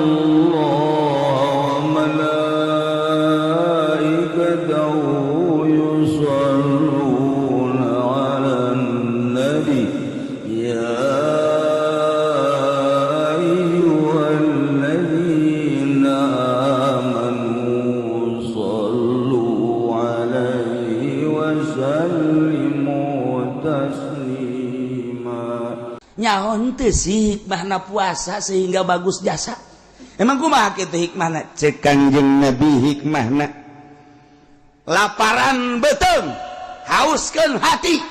الله وملائكته يصلون على النبي يا أيها الذين آمنوا صلوا عليه وسلموا تسليما. Nyaho henteu sih hikmahna puasa sehingga bagus jasa? Emang kumaha kitu hikmahna? Cek Kangjeng Nabi, hikmahna laparan beuteung, hauskeun hati,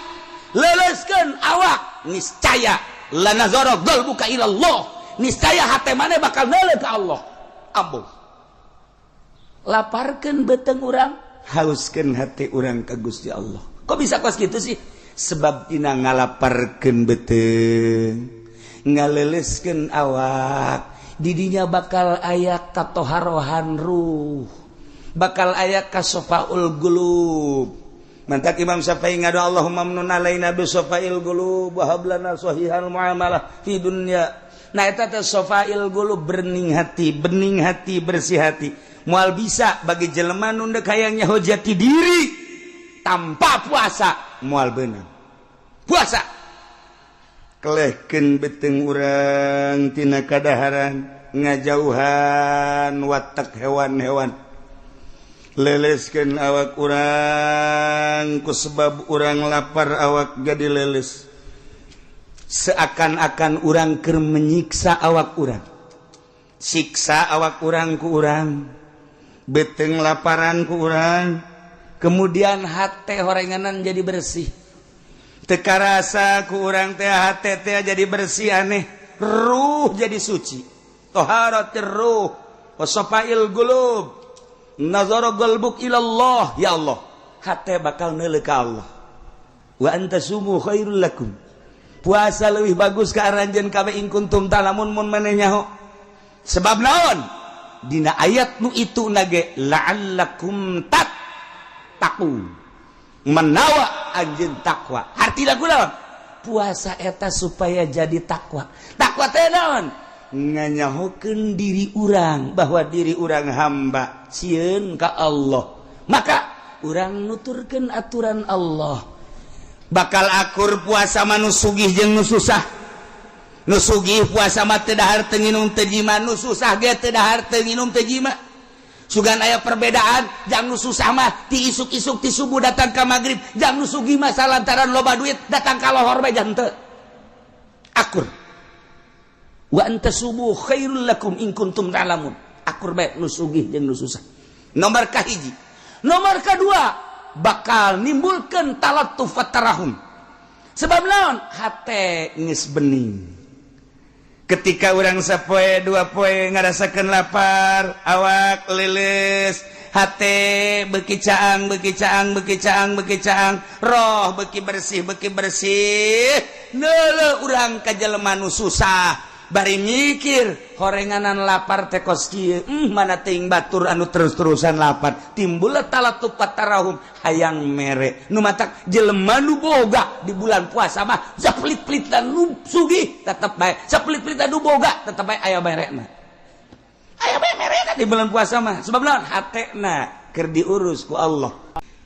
leleskeun awak, niscaya lanazara qalbuka ilallah, niscaya hate maneh bakal neuleuh ka Allah. Ambung laparkeun beuteung urang, hauskeun hati urang ka Gusti Allah. Kok bisa kos gitu sih? Sebab tina ngalaparkeun beuteung, ngaleleskeun awak, didinya bakal aya katoharohan ruh, bakal aya kasofaul qulub. Mantak Imam Syafi'i ngadu, "Allahumma mnun alaina bi sofail qulub wa hab lana sahihal muamalah fi dunya." Nah, eta teh sofail qulub, bening hati, bening hati, bersih hati. Moal bisa bagi jelema nu deuk hayang nyaho jati diri tanpa puasa, moal beunang. Puasa kelehkeun beuteung urang tina kadaharan, ngajauhan watak hewan-hewan, leleskeun awak urang. Ku sebab urang lapar, awak jadi leles, seakan-akan urang keur menyiksa awak urang, siksa awak urang ku urang, beuteung laparan ku urang, kemudian hate horenganan jadi bersih. Teu karasa ku urang teh hate teh jadi bersih, aneh, ruh jadi suci. Toharatir ruh wasafail qulub, nazara qalbuk ilallah. Ya Allah, hate bakal neuleuh ka Allah. Wa antasumu khairul lakum, puasa lebih bagus ka aranjeun kabeh, in kuntum ta'lamun, mun maneh nyaho. Sebab naon? Dina ayat nu itu nage la'allakum tattaqun, menawa anjeun takwa. Artina kunaon? Puasa eta supaya jadi takwa. Takwa teh naon? Nganyahokeun diri urang bahwa diri urang hamba, sieun ka Allah, maka urang nuturkeun aturan Allah. Bakal akur puasa mah nu sugih jeung nu susah. Nu sugih puasa mah teu dahar, teu nginum, teu jima. Nu susah ge teu dahar, teu nginum, teu jima. Sugan aya perbedaan. Jang nu susah mah ti isuk-isuk, ti subuh datang ka maghrib. Jang nu sugih mah salantaran loba duit, datang ka lohor bae jang teu akur. Wa antasumu khairul lakum in kuntum ta'lamun. Akur bae nu sugih jeung nu susah. Nomor kahiji. Nomor kedua, bakal nimbulkeun talattuf tarahum. Sebab naon? Hate geus bening. Ketika urang sapoe dua poe ngarasakeun lapar, awak lilis, hate beki caang, beki caang, beki caang, beki caang, roh beki bersih, beki bersih, neuleuh urang ka jelema nu susah, bari mikir horenganan lapar teh kos kieu, mana teuing batur anu terus-terusan lapar. Timbul talattuf tarahum, hayang mere. Nu matak jelema nu boga di bulan puasa mah sapelit-pelitan nu sugih tetep bae, sapelit-pelitan nu boga tetep bae aya merena, aya bae merena di bulan puasa mah. Sebab naon? Hatena keur diurus ku Allah.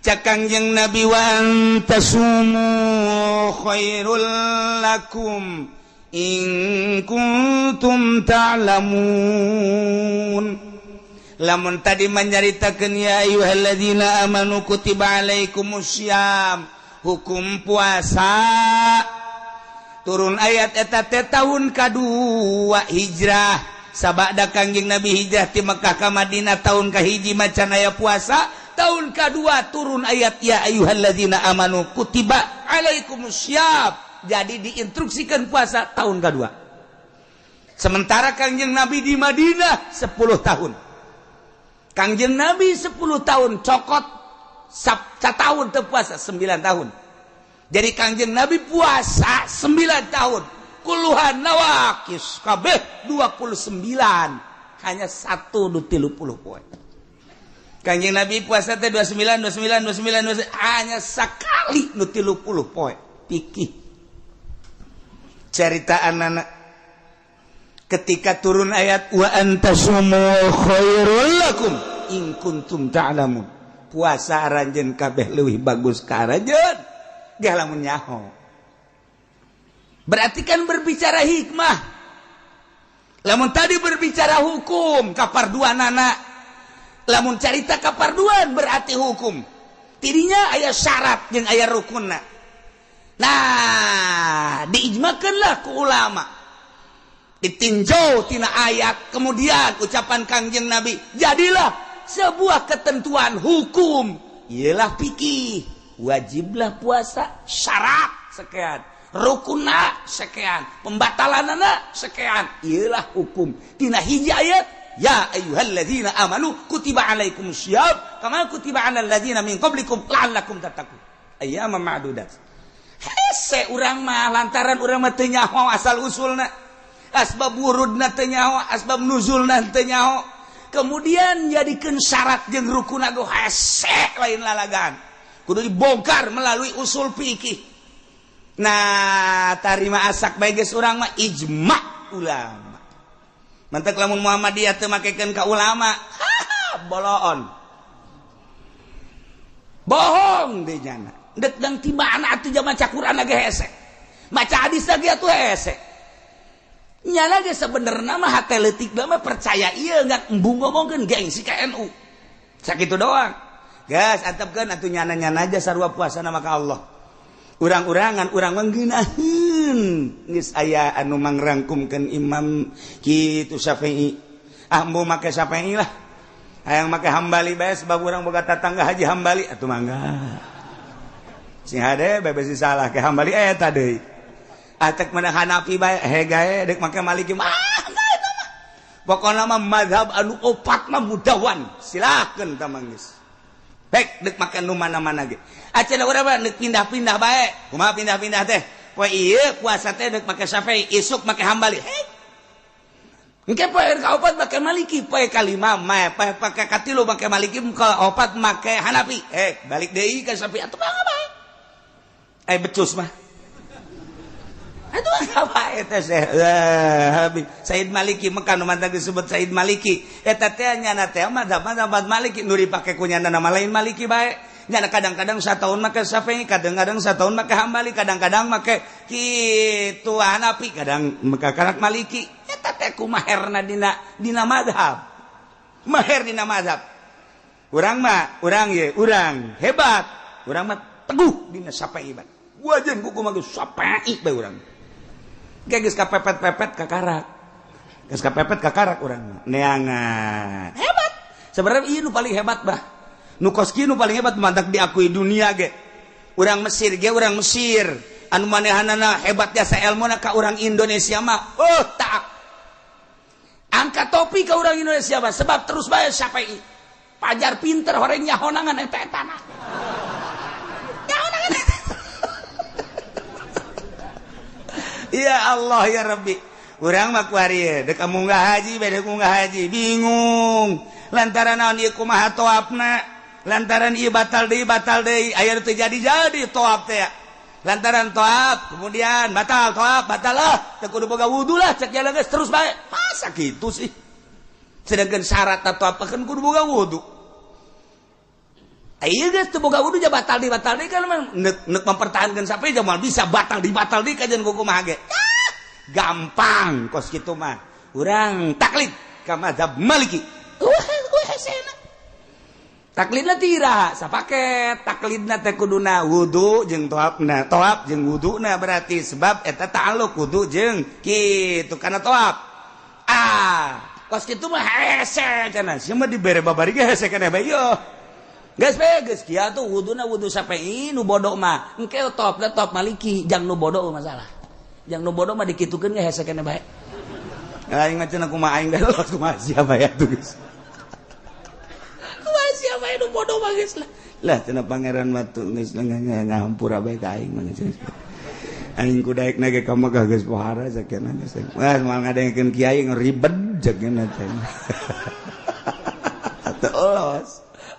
Cak Kangjeng Nabi, wa antasumu khairul lakum in kuntum ta'lamun. Lamun tadi menyaritakeun ya ayyuhalladzina amanu kutiba alaikumussyam, hukum puasa turun ayat eta teh tahun kadua hijrah. Sabada Kangjeng Nabi hijrah ti Mekah ka Madinah, tahun kahiji macan aya puasa. Tahun kedua turun ayat ya ayyuhalladzina amanu kutiba alaikumussyam, jadi diinstruksikan puasa tahun kedua. Sementara Kangjeng Nabi di Madinah 10 tahun. Kangjeng Nabi 10 tahun, cokot tahun puasa 9 tahun. Jadi Kangjeng Nabi puasa 9 tahun, kulluha nawakis kabeh 29, hanya satu nu 30 poe. Kangjeng Nabi puasa teh 29, 29, 29, 29, hanya sekali nu 30 poe. Pikir cerita anak. Ketika turun ayat wa antasumu khairul lakum in kuntum ta'lamun, puasa aranjeun kabeh leuwih bagus ka aranjeun ge lamun nyaho. Berarti kan berbicara hikmah. Lamun tadi berbicara hukum kaparduanana, lamun carita kaparduan berarti hukum. Tidinya aya syarat jeung aya rukunna. Nah, diijmakeunlah ku ulama. Ditinjau tina ayat, kemudian ucapan Kangjeng Nabi, jadilah sebuah ketentuan hukum. Ialah fikih, wajiblah puasa, syarat sekian, rukunna sekian, pembatalanana sekian. Ialah hukum tina hiji ayat, ya ayyuhalladzina amanu kutiba alaikumussyiyam kama kutiba alal ladzina min qablikum la'allakum tattaqun ayyaman ma'dudat. Hese urang mah lantaran urang mah teu nyaho asal usulna, asbab wurudna teu nyaho, asbab nuzulna teu nyaho, kemudian jadikeun syarat jeung rukunna go hese lain lalagan, kudu dibongkar melalui usul fikih. Nah, tarima asak bae geus urang mah ijma ulama. Mantak lamun Muhammadiyah teu makekeun ka ulama, boloon. Bohong deui nyana. Dek dang tibaan atuh maca Quran ge hese. Maca hadis ge atuh hese. Nyana ge sebenarnya mah hate leutik mah percaya ieu ngan embung ngomongkeun gengsi ka NU. Sakitu doang. Geus antepkeun atuh nyana-nyana aja sarua puasana maka Allah. Urang-urangan urang mangeunaheun geus aya anu mangrangkumkeun Imam kitu Syafi'i. Ah embung make Syafi'i lah. Hayang make Hambali bae sebab urang boga tatangga Haji Hambali atuh mangga. Sing hade bae besi salah ke Hambali eta deui. Atek menang Hanafi bae hegae dek make Maliki mah eta mah. Pokona mah mazhab anu opat mah mudawan. Silakeun tah manggeus. Baik dek make nu mana-mana ge. Acan urang mah dek pindah-pindah bae. Kumaha pindah-pindah teh? Poe ieu puasa teh dek make Syafi'i, isuk make Hambali. Hei. Engke poe kaopat make Maliki, poe kalima mah poe pake katilu make Maliki, kaopat make Hanafi. Balik deui ka Syafi'i atuh mangga bae. Becus mah. Aduh apa eta Said Maliki Mekah nu mantap disebut Said Maliki. Eta teh nyana teh mazhab Maliki nu dipake ku nyana nama lain Maliki bae. Nyana kadang-kadang satahun make Syafi'i, kadang-kadang satahun make Hambali, kadang-kadang make kitu Hanafi, kadang make karak Maliki. Eta teh kumaherna dina mazhab. Maher dina mazhab. Urang mah, urang ye, urang hebat. Urang mah teguh dina Syafi'i bae. Wajan kuku mah geus Syafi'i bae urang. Geus kapepet-pepet kakarak. Geus kapepet kakarak urang neangan. Hebat. Sebenarnya ieu nu paling hebat bah. Nu kos kieu nu paling hebat mantak diakui dunia ge. Urang Mesir ge urang Mesir. Anu manehanana hebat jasa elmuna ka urang Indonesia mah. Oh, tak. Angkat topi ka urang Indonesia mah sebab terus bae Syafi'i. Pajar pinter horeng nyahonangan eta etana. Nyahonangan. Ya Allah ya Rabbi. Urang mah kuari dek munggah haji bae dek munggah haji bingung. Lantaran naon ieu kumaha toapna? Lantaran ieu batal deui aya teu jadi-jadi toap teh. Lantaran toap kemudian batal toap batal lah teu kudu boga wudu lah cek jalan geus terus bae. Masa kitu sih? Sedangkan syarat toap kan kudu boga wudu. Ayo geus teu boga wudu ja batal deui kan nek mempertahankan sampai jamal bisa batal deui kajian kumaha ge. Gampang kos kitu mah. Urang taklid ka mazhab Maliki. Hesena. Taklidna tira sapaket, taklidna teh kuduna wudu jeung toapna, toap jeung wuduna berarti sebab eta ta'alluq wudu jeung kitu kana toap. Ah, kos kitu mah hese cenah. Sia mah dibere babari ge hese keneh bae ieu. Geus bae geus kieu atuh wuduna wudu Syafi'i nu bodoh mah. Engke toapna toap Maliki, jang nu bodoh masalah. Jang nu bodoh mah dikitukeun ge hese keneh bae. Aing mah cenah kumaha aing geus kumaha sia bae atuh geus. Kumaha sia bae nu bodoh mah geus lah. Lah cenah pangeran mah tuh geus ngahampura bae ka aing mah geus. Aing kudaekna ge ka Mekah geus pohara sakeuna geus. Wah moal ngadengkeun kiai ribet jageuna teh. Atuh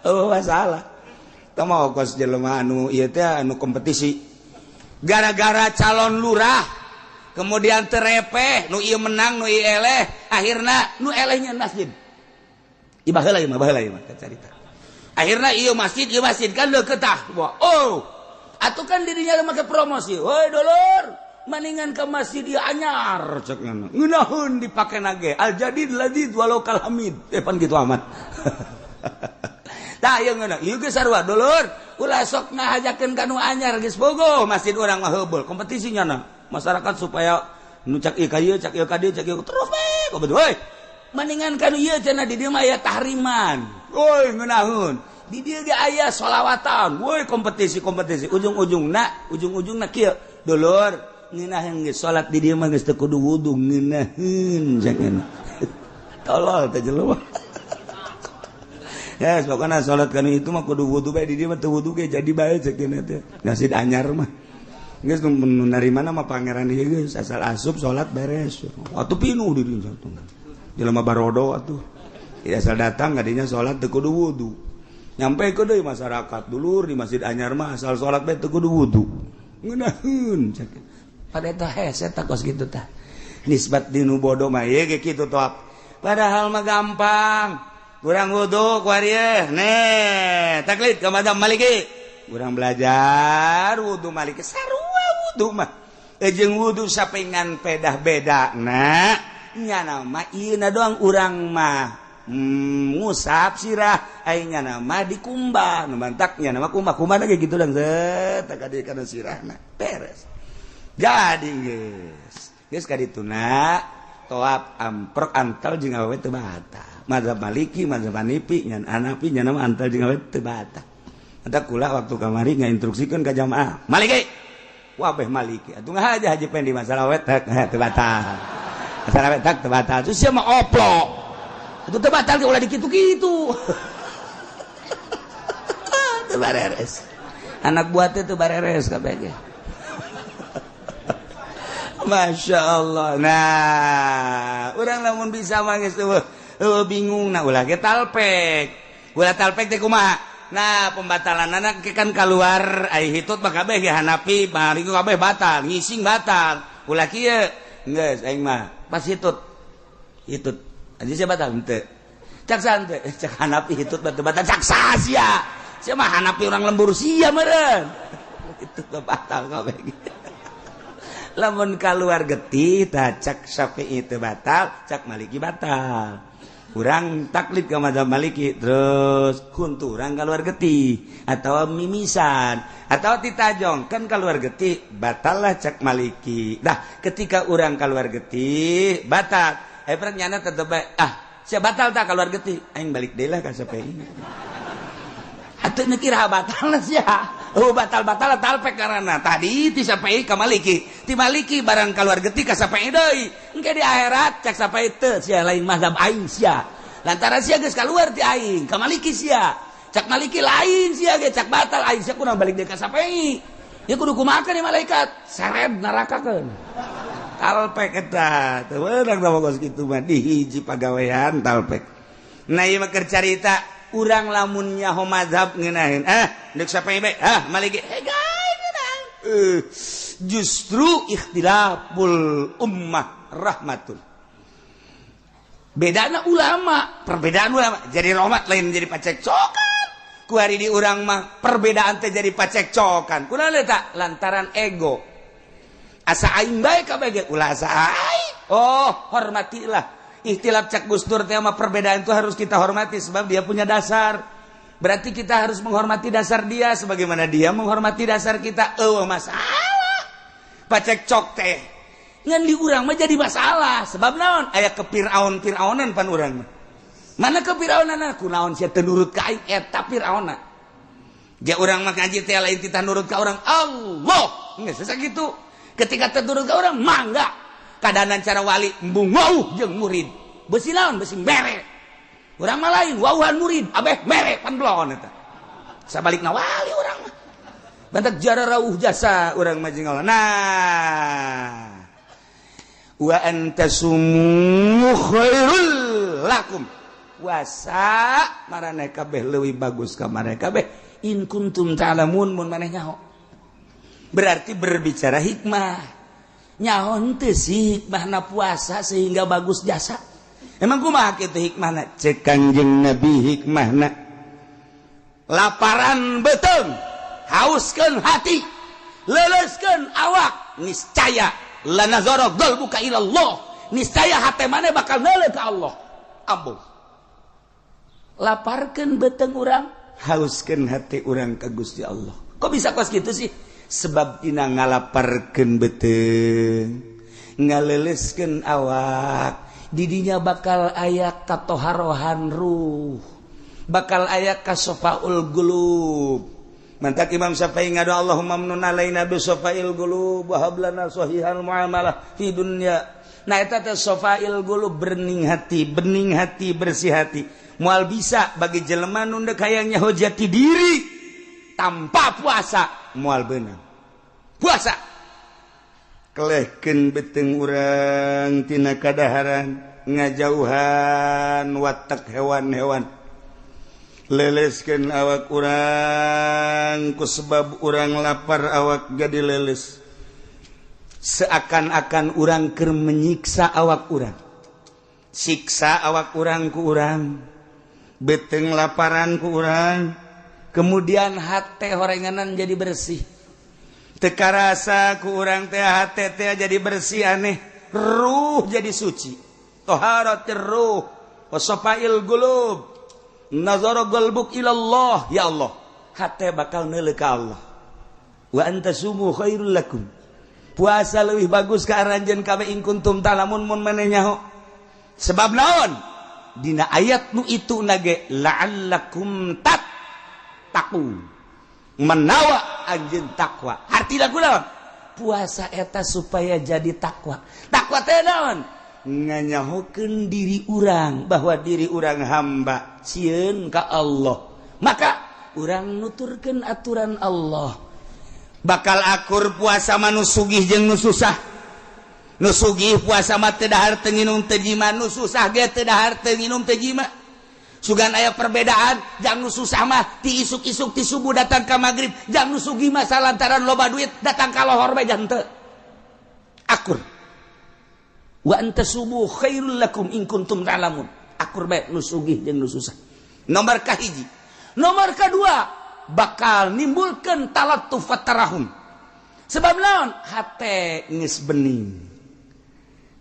oh masalah. Teu mau kos jelema anu ieu teh anu kompetisi. Gara-gara calon lurah Kemudian terepeh nu ieu menang, nu ieu eleh, akhirna nu elehnya masjid. Ieu baheula, ieu mah baheula, ieu mah carita. Akhirna ieu masjid kan deukeut tah. Wah, oh. Atuh kan dirinya make promosi. Woi dulur, maningan ke masjid ieu anyar cek ngana. Ngeunaheun dipake nage. Al jadid ladid walau kal hamid. Eh, pan gitu amat. Tah ieu ngeunah. Ieu geus sarua dulur, ulah sok ngahajakeun ka nu anyar, geus bogo masjid urang mah heubeul kompetisi nyana. Masyarakat supaya nu cak ieu ka ieu, cak ieu ka dieu, cak ieu terus we kompetisi. Woi, maningan ka nu ieu cenah, di dieu mah aya tahriman. Woi, ngeunaheun. Di dieu ge aya solawatan. Woi, kompetisi-kompetisi ujung-ujungna ujung-ujungna kieu. Dulur, ngeunaheun geus salat di dieu mah geus teu kudu wudu, ngeunaheun cak. Tolol teh jelema. Ya, pokoknya salat kan itu mah kudu wudu bae, di dieu mah teu wudu ge jadi bae cek teh. Masjid anyar mah. Geus nu narima mah pangeran ieu, geus asal asup salat beres. Atuh pinuh di dieu satu. Jelema barodo atuh. Ya, asal datang kadinya salat teu kudu wudu. Nyampe ke deui masyarakat, dulur, di masjid anyar mah asal salat bae teu kudu wudu. Ngeunaheun cek. Pada eta hese tah kos kitu tah. Nisbat dinu bodoh mah ieu ge kitu toh. Padahal mah gampang. Kurang wudhu kuari nih, taklid ke madzhab Maliki. Kurang belajar wudhu Maliki, sarua wudhu mah. Jeung wudhu sapingan pedah beda. Nah, nyana mah ieu doang, urang mah ngusap sirah, ai nyana mah dikumbah. Nu mantak nyana mah kumbah, kumbah lagi gitu dang set ka dieu kana sirahna. Beres. Jadi geus. Geus ka dituna toap amprok antal jeung awewe teu batal. Mazhab Maliki, mazhab Hanafi, nyan Hanafi nyana mah antal jeung awewe teu batal. Eta kula waktu kamari ngainstruksikeun ka jamaah. Maliki. Wah, beh Maliki. Atuh ngahaja Haji Pendi masalah awewe teu batal. Masalah awewe teu batal. Terus sia mah oplok. Itu teu batal ge ulah dikitu-kitu. Teu bareres. Anak buah teh teu bareres kabeh ge. Masya Allah. Nah, urang lamun bisa mah geus bingung, nah ulah ge talpek. Ulah talpek teh kumaha? Nah, pembatalan anak kan keluar ai hitut mah kabeh ge Hanafi, Maliki kabeh batal, ngising batal. Ulah kieu. Geus aing mah pas hitut. Hitut. Aja sia batal henteu. Cak saha? Cak Hanafi hitut batu batal, cak saha sia? Sia mah Hanafi urang lembur sia meureun. Hitut batal kabeh. Lamun keluar getih tah cak Syafi'i teu batal, cak Maliki batal. Urang taklid ke mazhab Maliki, terus huntu urang keluar getih atau mimisan atau titajong kan keluar getih, batallah cak Maliki. Dah ketika urang keluar getih batal, eh perang nyana tetep bae, ah sia batal tak keluar getih, aing balik deui lah ka Syafi'i. Atuh nekira batal sia. Oh, batal-batal talpek karena tadi ti Syafi'i ka Maliki, ti Maliki barang keluar getih ka Syafi'i deui. Engke di akhirat cak Syafi'i teu sia lain mazhab aing sia. Lantaran sia geus keluar ti aing ka Maliki sia. Cak Maliki lain sia ge cak batal aing sia kudu balik deui ka Syafi'i. Ya kudu kumaha ni malaikat seret nerakakeun. Talpek eta teu meunang da kos kitu mah di hiji pagawean talpek. Nah, ieu mah keur carita urang lamun nyaho mazhab ngeunaheun, ah deuk Syafi'i bae, ah Maliki justru ikhtilaful ummah rahmatun. Bedana ulama, perbedaan ulama jadi rahmat, lain jadi pacekcokan. Ku hari di urang mah perbedaan teh jadi pacekcokan. Kunaon eta? Lantaran ego, asa aing bae kabeh ge ulah asa aing. Oh, hormatilah ikhtilaf. Cak Gus Dur teh mah perbedaan itu harus kita hormati sebab dia punya dasar. Berarti kita harus menghormati dasar dia sebagaimana dia menghormati dasar kita. Oh, masalah pacekcok teh ngan di urang mah jadi masalah sebab naon? Aya kepiraun firaunan pan urang mah. Mana kepiraunan? Kunaon sia teu nurut ka aing? Eta firauna. Dia urang mah ngaji teh lain titah nurut ka orang, Allah geus sakitu. Ketika teu nurut ka orang mangga kadanan cara wali embung wauh jeung murid besi naon, besi mere. Urang mah lain, wauhan murid abeh mere pan belon eta sabalikna wali urang mah bantak jara rauh jasa urang mah jeung Allah. Nah, wa antasumu khairul lakum, wasa maraneh kabeh leuwih bagus ka maraneh kabeh, in kuntum ta'lamun, mun maneh nyaho. Berarti berbicara hikmah. Nyaho henteu sih hikmahna puasa sehingga bagus jasa? Emang kumaha kitu hikmahna? Cek Kangjeng Nabi, hikmahna laparan beuteung, hauskeun hati, leleskeun awak, niscaya lanazara qalbuka ilallah, niscaya hate maneh bakal neuleuh ka Allah. Ambuh, laparkeun beuteung urang, hauskeun hati urang ka Gusti Allah. Kok bisa kos gitu sih? Sebab dina ngalaparkeun beuteung, ngaleleskeun awak, didinya bakal aya katoharohan ruh, bakal aya kasofaul qulub. Mantak Imam Syafi'i ngadu, "Allahumma mnun alaina bi sofail qulub wa hab lana sahihal muamalah fi dunya." Nah, eta teh sofail qulub, bening hati, bening hati, bersih hati. Moal bisa bagi jelema nu deuk hayang nyaho jati diri tanpa puasa, moal beunang. Puasa kelehkeun beuteung urang tina kadaharan, ngajauhan watak hewan-hewan, leleskeun awak urang. Ku sebab urang lapar, awak jadi leles, seakan-akan urang keur menyiksa awak urang, siksa awak urang ku urang, beuteung laparan ku urang, kemudian hate horenganan jadi bersih. Teu karasa ku urang teh hate teh jadi bersih, aneh, ruh jadi suci. Toharatir ruh wa safail qulub, nazara qalbuk ilallah. Ya Allah, hate bakal neuleuh ka Allah. Wa antasumu khairul lakum, puasa lebih bagus ka aranjeun kabeh, in kuntum ta'lamun, mun maneh nyaho. Sebab naon? Dina ayat nu itu nage la'allakum tattaqun, menawa anjeun takwa. Hartina kunaon? Puasa eta supaya jadi takwa. Takwa teh naon? Nganyahokeun diri urang bahwa diri urang hamba, sieun ka Allah, maka urang nuturkeun aturan Allah. Bakal akur puasa mah nu sugih jeung nu susah. Nu sugih puasa mah teu dahar, teu nginum, teu jima. Nu susah ge teu dahar, teu nginum, teu jima. Sugan aya perbedaan. Jang nu susah mah ti isuk-isuk, ti subuh datang ka magrib. Jang nu sugih mah salantaran loba duit datang ka lohor bae jang teu akur. Wa antasumu khairul lakum in kuntum ta'lamun. Akur bae nu sugih jeung nu susah. Nomor kahiji. Nomor kedua, bakal nimbulkeun talattuf tarahum. Sebab naon? Hate geus bening.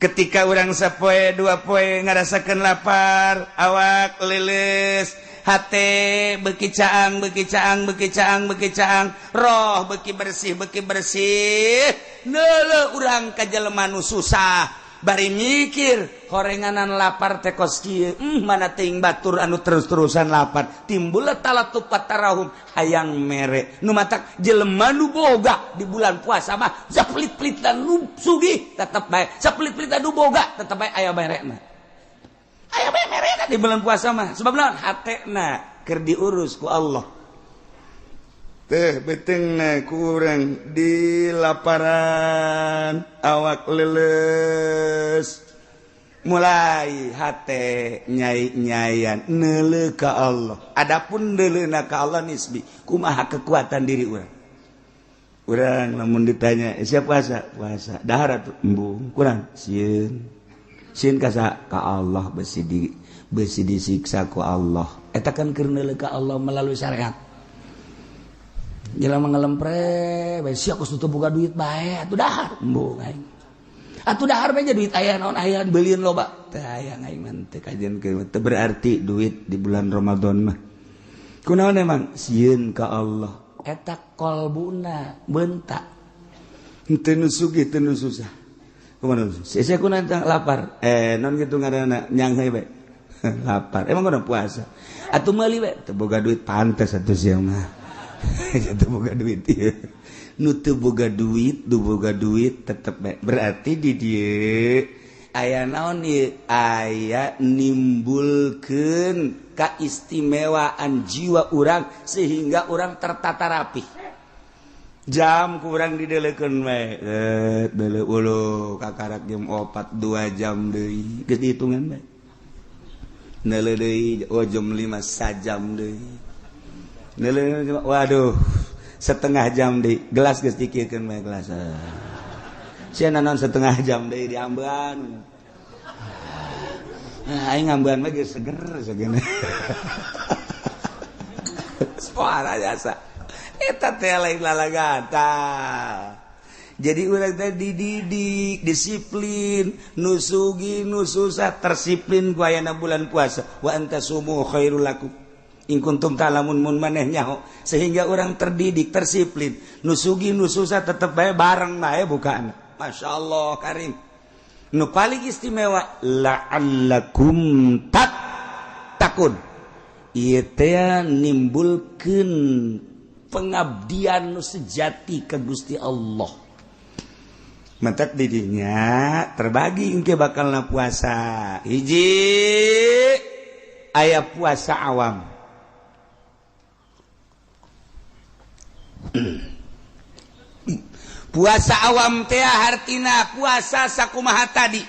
Ketika urang sapoe dua poe ngarasakeun lapar, awak lilis, hate beuki caang, beuki caang, beuki caang, beuki caang, roh beuki bersih, beuki bersih, neuleuh urang ka jelema nu susah bari mikir, horenganan lapar teh kos kieu, mana teuing batur anu terus-terusan lapar. Timbul talattuf tarahum, hayang mere. Nu matak jelema nu boga di bulan puasa mah sapelit-pelitan nu sugih tetep bae, sapelit-pelitan nu boga tetep bae aya merena, aya bae merena di bulan puasa mah. Sebab naon? Hatena keur diurus ku Allah teh, beuteungna kurang di laparan, awak leles, mulai hate nyai-nyayan neuleuh ka Allah. Adapun neuleuhna ka Allah nisbi, kumaha kekuatan diri urang. Urang lamun ditanya, "Eh, siap puasa?" "Puasa." "Dahar atuh?" "Embung." "Kurang sieun." "Sieun ka saha?" "Ka Allah, besi disiksa ku Allah." Eta kan keur neuleuh ka Allah melalui syariat. Jelema ngelempre bae, sia kos teu boga duit bae atuh dahar. "Embung aing." "Atuh dahar bae, duit aya naon, aya beulieun loba." "Teu aya aing mah, teu kajian teu berarti duit di bulan Ramadan mah." "Kunaon emang?" "Sieun ka Allah." Eta kolbuna bentak. Teu nu sugih, teu nu susah. Kumaha sia kunaon lapar? Eh, non kitu ngaranna, nyangheui bae lapar. "Emang kudu puasa atuh, meuli bae." "Teu boga duit." "Pantes atuh sia mah teu boga duit ieu." Nu teu boga duit, nu boga duit tetep bae. Berarti di dieu aya naon ieu? Aya nimbulkeun kaistimewaan jiwa urang sehingga urang tertata rapi. Jam kurang dideleukeun we, deuleu ulu kakarak jam 4, 2 jam deui, geus dihitungan bae. Neuleuh deui, oh, jam 5, sajam deui. Neuleuh, waduh, setengah jam deui. Gelas geus dikiekeun bae gelas. Sia naon setengah jam deui diambean. Nah, aing ngambean mah geus seger segene. Suara jasa. Eta teh lain lalagan tah. Jadi urang teh dididik, disiplin, nu sugih nu susah tersiplin ku ayana bulan puasa. Wa antasumu khairul lakum in kuntum ta'lamun mun maneh nyaho, sehingga orang terdidik, tersiplin, nu sugih nu susah tetep bae bareng bae bukaan. Masya Allah karim. Nu paling istimewa la'allakum tattaqun. Ieu teh nimbulkeun pengabdian nu sejati ka Gusti Allah. Mentek didinya terbagi engke bakalna puasa. Hiji aya puasa awam. Puasa awam teh hartina puasa sakumaha tadi.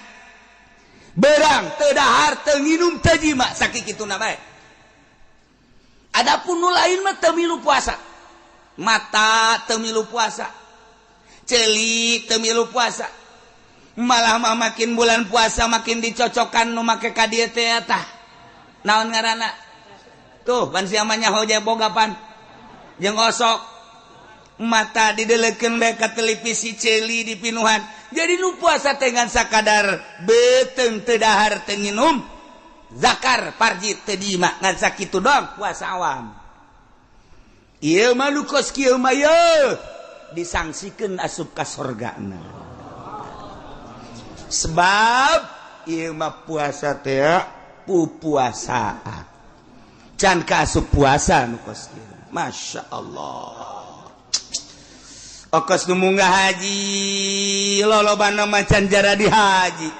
Berang teu dahar teu nginum teu jima sakikituna bae. Adapun nu lain mah teu milu puasa. Mata teu milu puasa. Ceuli teu milu puasa. Malah mah makin bulan puasa makin dicocokan nu make ka dieu teh tah. Naon ngaranna? Tuh pan sia mah nyaho boga pan. Jeung osok mata didelekeun bae ka televisi ceuli dipinuhan. Jadi nu puasa teh ngan sakadar beuteung teu dahar teu nginum, zakar parji teu diima, ngan sakitu doang puasa awam. Ieu mah nu kos kieu mah yeuh disangsikeun asup ka sorgana. Sebab ieu mah puasa teh pupuasaan. Can ka asup puasa nu kos kieu. Masya Allah. Okos nu munggah haji lolobana macan jara di haji.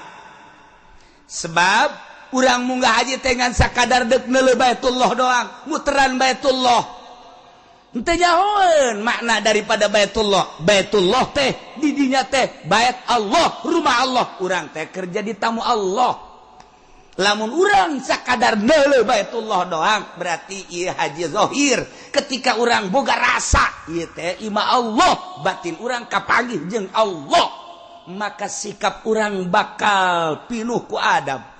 Sebab urang munggah haji teh ngan sakadar deuk neuleuh Baitullah doang, muteran Baitullah. Henteu nyahoeun makna daripada Baitullah. Baitullah teh didinya teh bait Allah, rumah Allah. Urang teh kerja di tamu Allah. Lamun urang sakadar neuleuh Baitullah doang berarti ieu haji zahir. Ketika urang boga rasa ieu teh ima Allah, batin urang kapanggih jeung Allah, maka sikap urang bakal pinuh ku adab.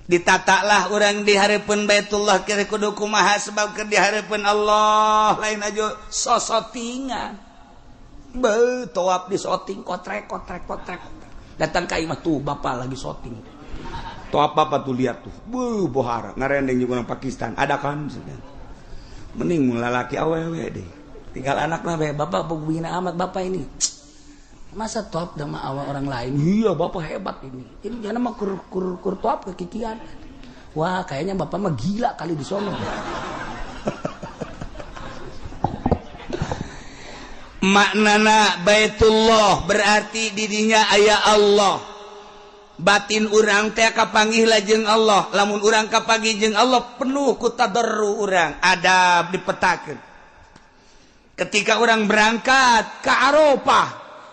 Ditatalah urang di hareupeun Baitullah kira kudu kumaha, sebab keur di hareupeun Allah lain aja sosotingan. Beuh tawaf di soting kotrek kotrek kotrek. Datang ka imah tuh bapak lagi soting. Tuh apa tuh lihat tuh, buh bohara ngarendeng juga orang Pakistan ada kan, mending lalaki awewe deh, tinggal anak lah bapak bina amat bapak ini, masa top sama awal orang lain, iya bapak hebat ini jangan mah kur kur kur top kekikian, wah kayaknya bapak mah gila kali di sono. Maknana Baitullah berarti didinya aya Allah. Batin urang teh kapanggih lajeng Allah. Lamun urang kapanggih jeung Allah penuh ku tadarru urang, adab dipetakeun. Ketika urang berangkat ke Arafah,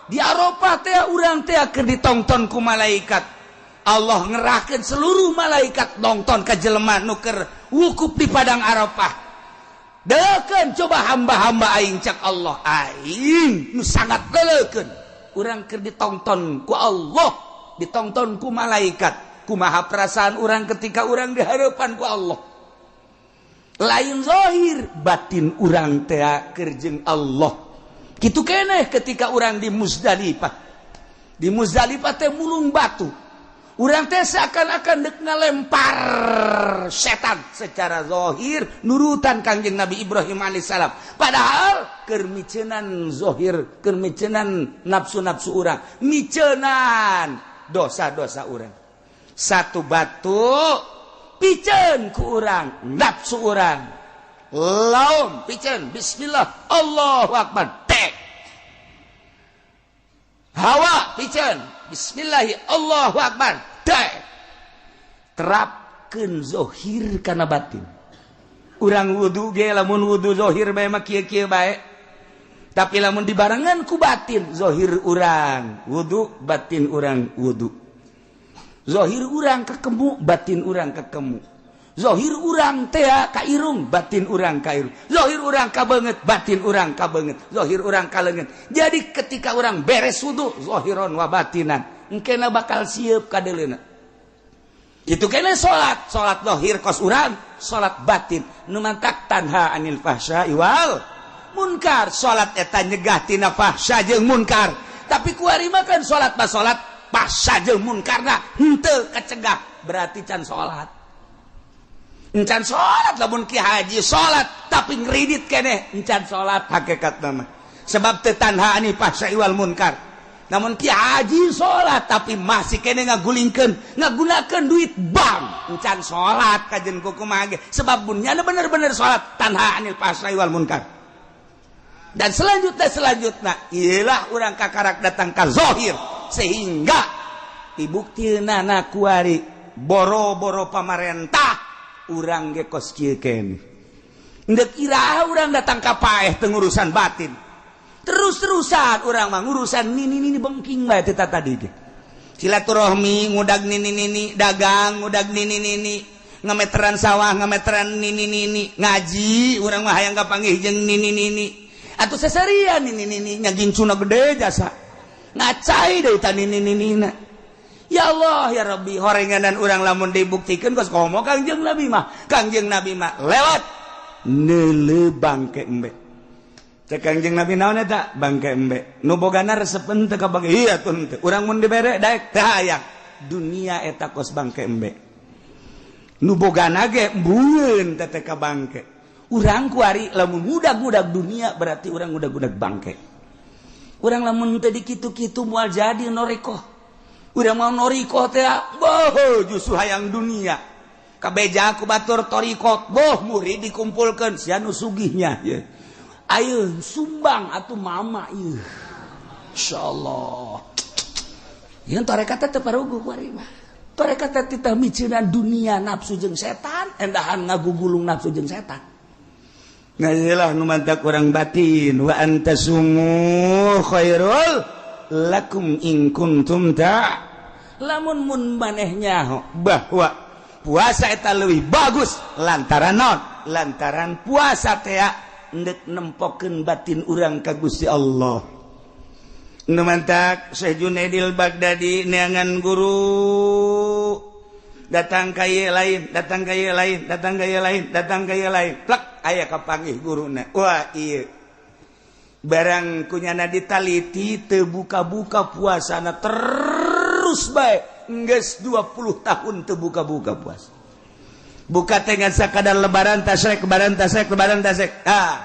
di Arafah teh urang teh keur ditongton ku malaikat. Allah ngerahkeun seluruh malaikat nongton ka jelema nu keur wukuf di padang Arafah. Deukeun coba hamba-hamba aing cak Allah, aing nu sangat deukeun. Urang keur ditongton ku Allah, ditonton ku malaikat. Kumaha perasaan orang ketika orang di hadapan ku Allah. Lain zahir, batin orang teh keur jeung Allah. Kitu keneh ketika orang di Muzdalifah. Di Muzdalifah teh mulung batu. Urang teh seakan-akan dek ngalempar setan secara zahir nurutan Kangjeng Nabi Ibrahim alaihissalam. Padahal keur micenan zahir, keur micenan nafsu-nafsu urang, micenan dosa-dosa urang. Satu batu piceun ku urang, nafsu urang. Laum piceun, bismillah, Allahu akbar. Tek. Hawa piceun, bismillahi, Allahu akbar. Tek. Terapkeun zahir kana batin. Urang wudu ge lamun wudu zahir bae mah kieu-kieu bae. Tapi lamun dibarengan ku batin, zahir urang wudu, batin urang wudu. Zahir urang kekemu, batin urang kekemu. Zohir urang teh ka irung, batin urang ka irung. Zohir urang ka beungeut, batin urang ka beungeut. Zohir urang ka leungeun. Jadi ketika urang beres wudu, zohiron wa batinan, engkena bakal siap ka deuleuna. Itu kena salat, salat zohir kos urang, salat batin. Nu mantak tanha anil fahsya'i wal munkar. Salat eta nyegah tina fahsya jeung munkar. Tapi kuari mah kan salat mah salat fahsya jeung munkarna henteu kacegah, berarti can salat. Encan salat lamun ki haji salat tapi ngridit keneh encan salat hakikat mah. Sebab teu tanha anil fahsya'i wal munkar. Namun ki haji salat tapi masih keneh ngagulingkeun, ngagunakeun duit bank, encan salat kajen kumaha ge. Sebab mun nyana bener-bener salat tanha anil fahsya'i wal munkar. Dan selanjutnya ialah urang kakarak datang ka zahir sehingga dibuktina na kuari boro-boro pamarentah urang ge kos kieu keneh. Ndek iraha urang datang ka paeh teu ngurusan batin. Terus-terusan urang mah ngurusan nini-nini bengking bae teh tadi ge. Silaturahmi ngudag nini-nini, dagang ngudag nini-nini, ngameteran sawah ngameteran nini-nini, ngaji urang mah hayang kapanggih jeung nini-nini. Atuh seserian nini-nini nya gincuna gede jasa. Ngacai deui ta nini-ninina. Ya Allah ya Rabbi, horenganan urang lamun dibuktikan kos komo Kangjeng Nabi mah. Kangjeng Nabi mah lewat neuleuh bangke embe. Cek Kangjeng Nabi naon eta? Bangke embe. Nu bogana resep henteu ka bangke. Iya tuh henteu. Urang mun dibere daek teu hayang. Dunia eta kos bangke embe. Nu bogana ge embueun teh ka bangke. Urang kuari lamun ngudag-ngudag dunia berarti urang ngudag-ngudag bangke. Urang lamun teu dikitu-kitu moal jadi norikoh. Urang mau norikoh teh boh justru hayang dunia. Kabeja ku batur torikot boh murid dikumpulkeun sia nu sugihnya ye. Ayeun sumbang atuh mama ieu. Insyaallah. Ieu tarekat teh paruguh kuari mah. Tarekat teh titah miceunan dunia nafsu jeung setan, endahan ngagugulung nafsu jeung setan. Ngajilah nu mantak urang batin wa antasumu khairul lakum in kuntum ta. Lamun mun maneh nyaho bahwa puasa eta leuwih bagus lantaran naon? Lantaran puasa teh endek nempokeun batin urang ka Gusti Allah. Nu mantak Syekh Junaidil Baghdadi neangan guru datang ka ieu lain, datang ka ieu lain, datang ka ieu lain, datang ka ieu lain. Plek aya kapanggih guruna. Wah ieu barang kunyana ditaliti teu buka-buka puasana terus bae geus 20 tahun teu buka-buka puasa. Buka teh ngan sakadar lebaran tasrek, lebaran tasrek, lebaran tasrek. Ah,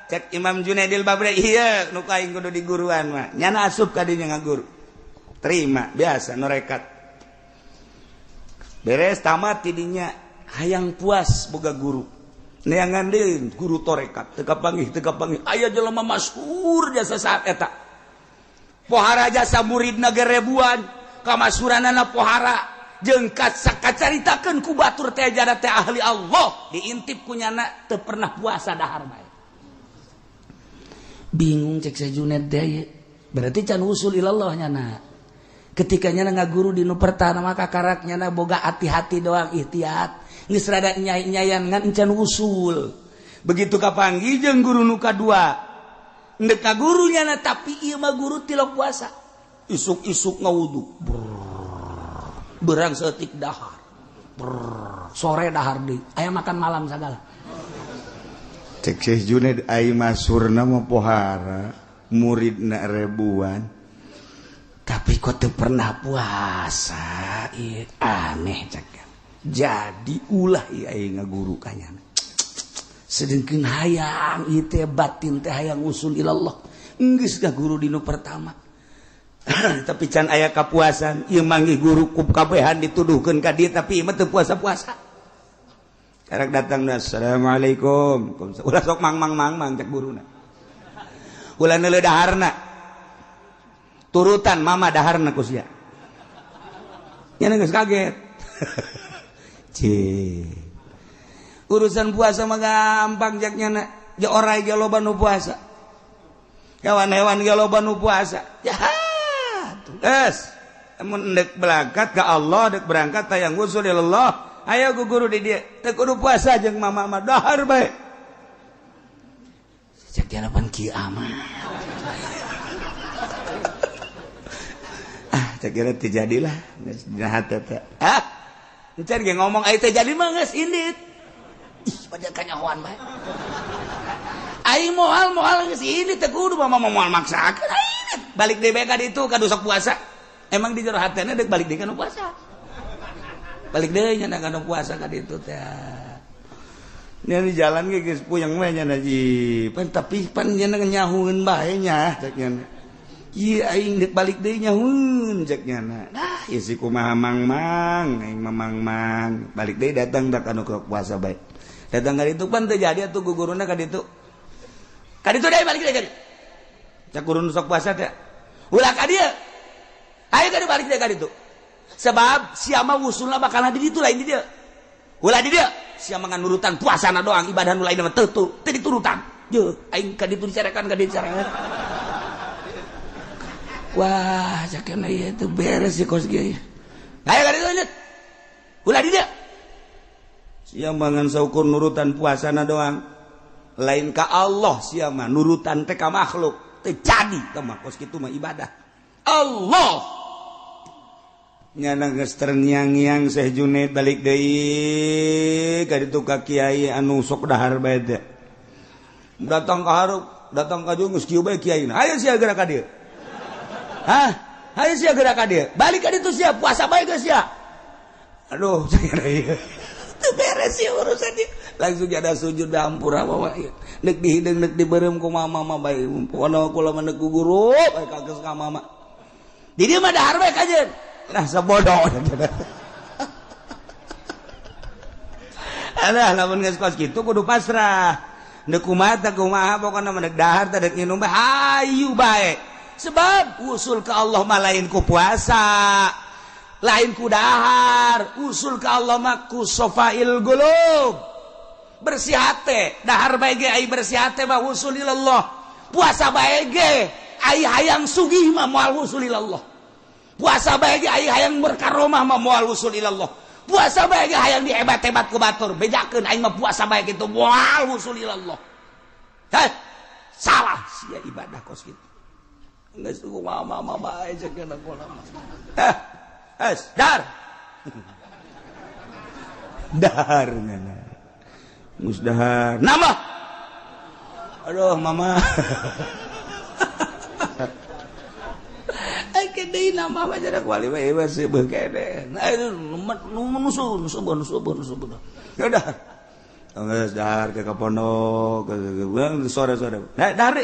cek Imam Junaidil Baghdadi ieu nu aing kudu diguruan mah. Nyana asup ka dinya ngaguru. Terima biasa norekat. Beres tamat tidinya hayang puas boga guru. Neangan deui guru torekat teu kapanggih teu kapanggih. Aya jelema masyhur jasa saat eta. Pohara jasa muridna ge ribuan, kamasyhuranana pohara jeung kacaritakeun ku batur teh jada teh ahli Allah, diintip ku nyana teu pernah puasa dahar bae. Bingung cek Syekh Junaid teh, berarti can usul ilallah nyana. Ketika nyana ngaguru di nu pertama maka karak nyana boga hati-hati doang ikhtiat. Geus rada nyai-nyayan ngan encan usul. Begitu kapanggih jeung guru nu kadua, ndek ka guru nyana tapi ieu mah guru tilok puasa. Isuk-isuk ngawudu. Berang setik dahar. Brrr, sore dahar deui. Aya makan malam sagala. Cek Syekh Junaid ai masurna mah pohara, muridna ribuan. Tapi kok teu pernah puasa, ieu aneh cek. Jadi ulah ieu aing ngaguru ka nyana. Sedengkeun hayang ieu teh batin teh hayang usul ilallah. Geus guru dinu pertama. Tapi can aya kapuasan, ieu manggih guru ku kabehan dituduhkeun ka dieu tapi ieu mah teu puasa-puasa. Karak datang, assalamualaikum. Ulah sok mang mang mang mang cek guruna. Ulah neuleuh daharna. Turutan mama daharna ku sia. Nya geus kaget. Cih. Urusan puasa mah gampang jak nyana. Ja orai ge loba nu puasa. Hewan-hewan ge loba nu puasa. Ya tuh. Es, mun dek berangkat ke Allah, dek berangkat tayang usul Allah. Ayo ku guru di dieu teu kudu puasa jeung mama mah dahar bae. Cek jalapan kieu amat. Ah, cek kira teu jadilah geus dina hate teh. Ah, encan ge ngomong ai teu jadi mah geus indit. Ih, padahal kanyahoan bae. Aing moal geus indit teu kudu mama moal maksakeun aing. Balik deui bae ka ditu ka sok puasa. Emang di jero hatena deuk balik deui ka nu puasa. Balik deui nya ka nu puasa ka ditu teh. Nya di jalan ge geus puyeng we nya ji. Pan tapi pan nya nyahueun bae nya cek nya. Ieu aing deuk balik deui nyahueun cek nya. Nah, ieu si kumaha mang-mang, aing mah mang-mang. Balik deui datang da ka nu puasa bae. Datang ka ditu pan teu jadi atuh guguruna ka ditu. Ka ditu deui balik deui ka ditu. Cek guru nu sok puasa teh. Ulah ka dieu. Ayo ka balik deui ka ditu. Sebab siapa wusulna bakal di ditu lain di dieu. Ulah di dieu, siapa ngan nurutan puasana doang, ibadah nu lain mah teu teu diturutan. Yeuh, aing ka ditu dicarekan ka dieu dicarekan. Wah, cakena ieu teu beres si kos kieu. Ayo ka ditu lanjut. Ulah di dieu. Siapa ngan saukur nurutan puasana doang. Lain ka Allah siapa nurutan teh ka makhluk. Teu jadi teh mah kos kitu mah ibadah. Allah nyana geus terngiang-ngiang Syekh Junaid balik deui ka ditu ka kiai anu sok dahar bae teh. Datang ka hareup, datang ka jeung geus kieu bae kiaina. Hayu sia geura ka dieu. Hah? Hayu sia geura ka dieu. Balik ka ditu sia puasa bae geus sia. Aduh, ieu. Teu beres ieu urusan ieu. Langsung ada sujud hampura bawa ieu. Neuk dihideung neuk dibeureum ku mama mah bae. Pokona kula mah neuk guru bae ka geus ka mama. Di dieu mah dahar bae kajeun. Nah sebodoh. Alah lamun geus kos kitu kudu pasrah. Neuk kumaha teh kumaha pokona mah deuk dahar teh deuk nginum bae hayu bae. Sebab usul ka Allah mah lain ku puasa, lain ku dahar, usul ka Allah mah ku sofail qulub. Bersih hate, dahar bae ge ai bersih hate mah usul ilallah. Puasa bae ge ai hayang sugih mah moal usul ilallah. Puasa bae ge ai hayang berkaromah mah moal usul ilallah. Puasa bae ge hayang dihebat-hebat ku batur, bejakeun aing mah puasa bae kitu moal usul ilallah. Heh, salah sia ibadah kos kitu. Geus kumaha mama bae ceuk kula mah. Heh, es dar. Dahar ngana. Geus dahar. Nambah. Aduh mama. Deui nama mah jadi wali mah ieu seubeuh kene. Nah nu nusu. Ya dah. Geus dahar ke pondok, sore-sore. Nah, dahar.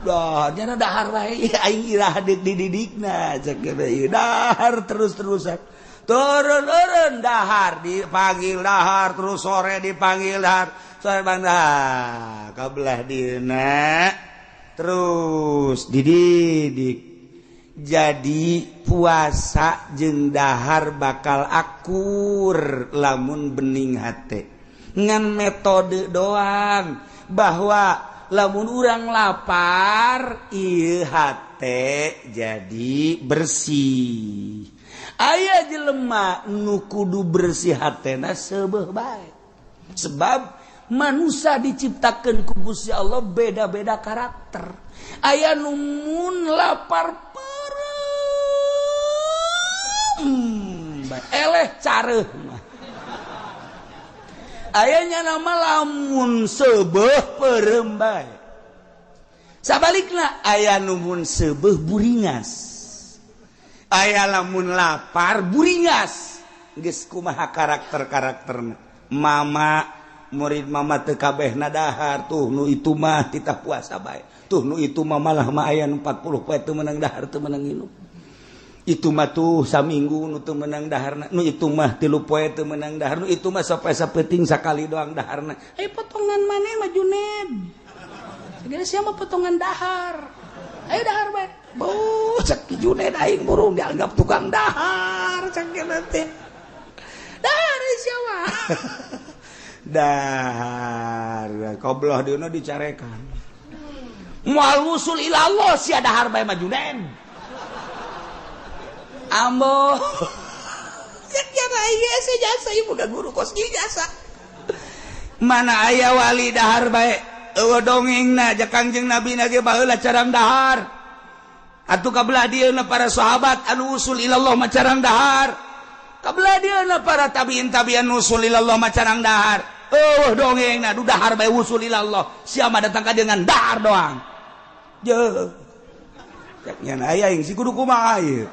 Dah, nyana dahar wae aing irah deuk dididikna cek ieu dahar terus-terusan. Turun-turun dahar dipanggil dahar terus sore dipanggil dahar. Sore bang dahar kabelah dieuna. Terus dididik jadi puasa jeung dahar bakal akur lamun bening hate ngan metode doang bahwa lamun urang lapar ieu hate jadi bersih. Aya jelema nu kudu bersih hatena seubeuh bae sebab manusia diciptakan ku Gusti Allah beda-beda karakter. Aya nu mun lapar peureum eleh careuh mah. Aya nya nama lamun seubeuh peureum bae. Sabalikna aya nu mun seubeuh buringas. Aya lamun lapar buringas. Geus kumaha karakter-karakterna. Mama murid mama teu kabehna dahar tuh nu itu mah titah puasa bae tuh nu itu mah malah mah aya nu 40 poe teu meunang dahar teu meunang nginum itu mah tuh saminggu nu teu meunang daharna nu itu mah 3 poe teu meunang dahar nu itu mah sapoe sapeuting sakali doang daharna. Aya potongan maneh mah Juned segala sia mah potongan dahar ayo dahar bae. Beuh cek Juned aing burung dianggap tukang dahar cek teh dahar sia mah. Dahar kobloh dieuna dicarekan moal wusul ilallah sia dahar bae mah Junaid ambo. aing jasa ieu boga guru kos jasa. Mana aya wali dahar bae eueuh dongengna ja Kangjeng Nabi na ge baheula carang dahar. Atuh kabelah dieuna para sahabat anu usul ilallah mah carang dahar. Kabelah dieuna para tabiin tabian usul ilallah mah carang dahar. Eueuh dongengna du dahar bae usul ilallah. Sia mah datang ka dengan dahar doang. Jeuh. Cek nyan aya aing si kudu kumaha ieu.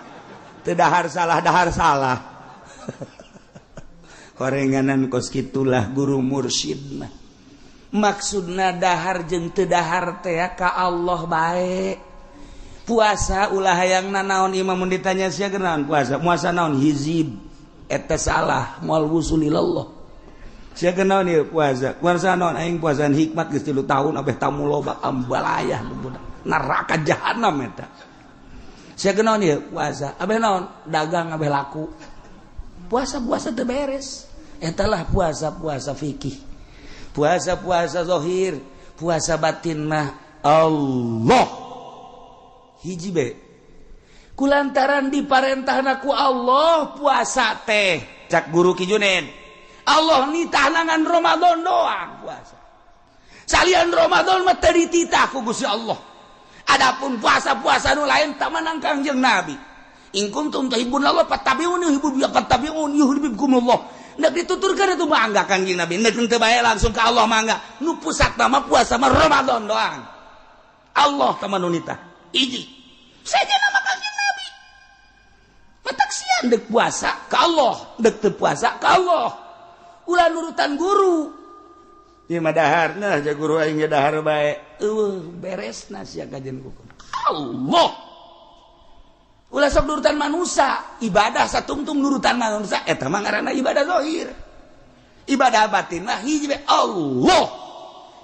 Teu dahar salah dahar salah. Horenganan kos kitulah guru mursyid mah. Maksudna dahar jeung teu dahar teh ka Allah bae. Puasa ulah hayang nanaon imam mun ditanya sia genaon puasa, puasa naon hizib. Eta salah moal wusul ilallah. Sia genaon ieu puasa, puasa naon aing puasaan hikmat geus 3 tahun abeh tamu loba ambalayah budak. Neraka jahanam eta. Sia genaon ieu puasa, abeh naon dagang abeh laku. Puasa-puasa teu beres. Eta lah puasa-puasa fikih. Puasa-puasa zahir, puasa batin mah Allah. Hiji be. Kulantaran diparentahna ku Allah puasa teh. Cak guru Ki Junaid. Allah nitahna ngan Ramadan doang puasa. Salian Ramadan mah teu dititah ku Gusti Allah. Adapun puasa-puasa nu lain tak menang Kangjeng Nabi. In kuntum tuhibbun Allah fattabi'uni fattabi'uni yuhibbukumullah. Nek dituturkeun itu mangga Kangjeng Nabi. Nek teu bae langsung ka Allah mangga. Nu pusat mah puasa mah Ramadan doang. Allah tah nu nitah. Hiji. Saja nama Kangjeng Nabi. Matak sian dek puasa ka Allah, dek teu puasa ka Allah. Ulah nurutan guru. Ieu mah dahar, nah ja guru aing ge dahar bae. Eueuh beresna sia kajian kuku. Allah. Ulah sok nurutan manusia, ibadah satungtung nurutan manusia eta mah ngaranna ibadah zahir. Ibadah batin mah hiji bae Allah.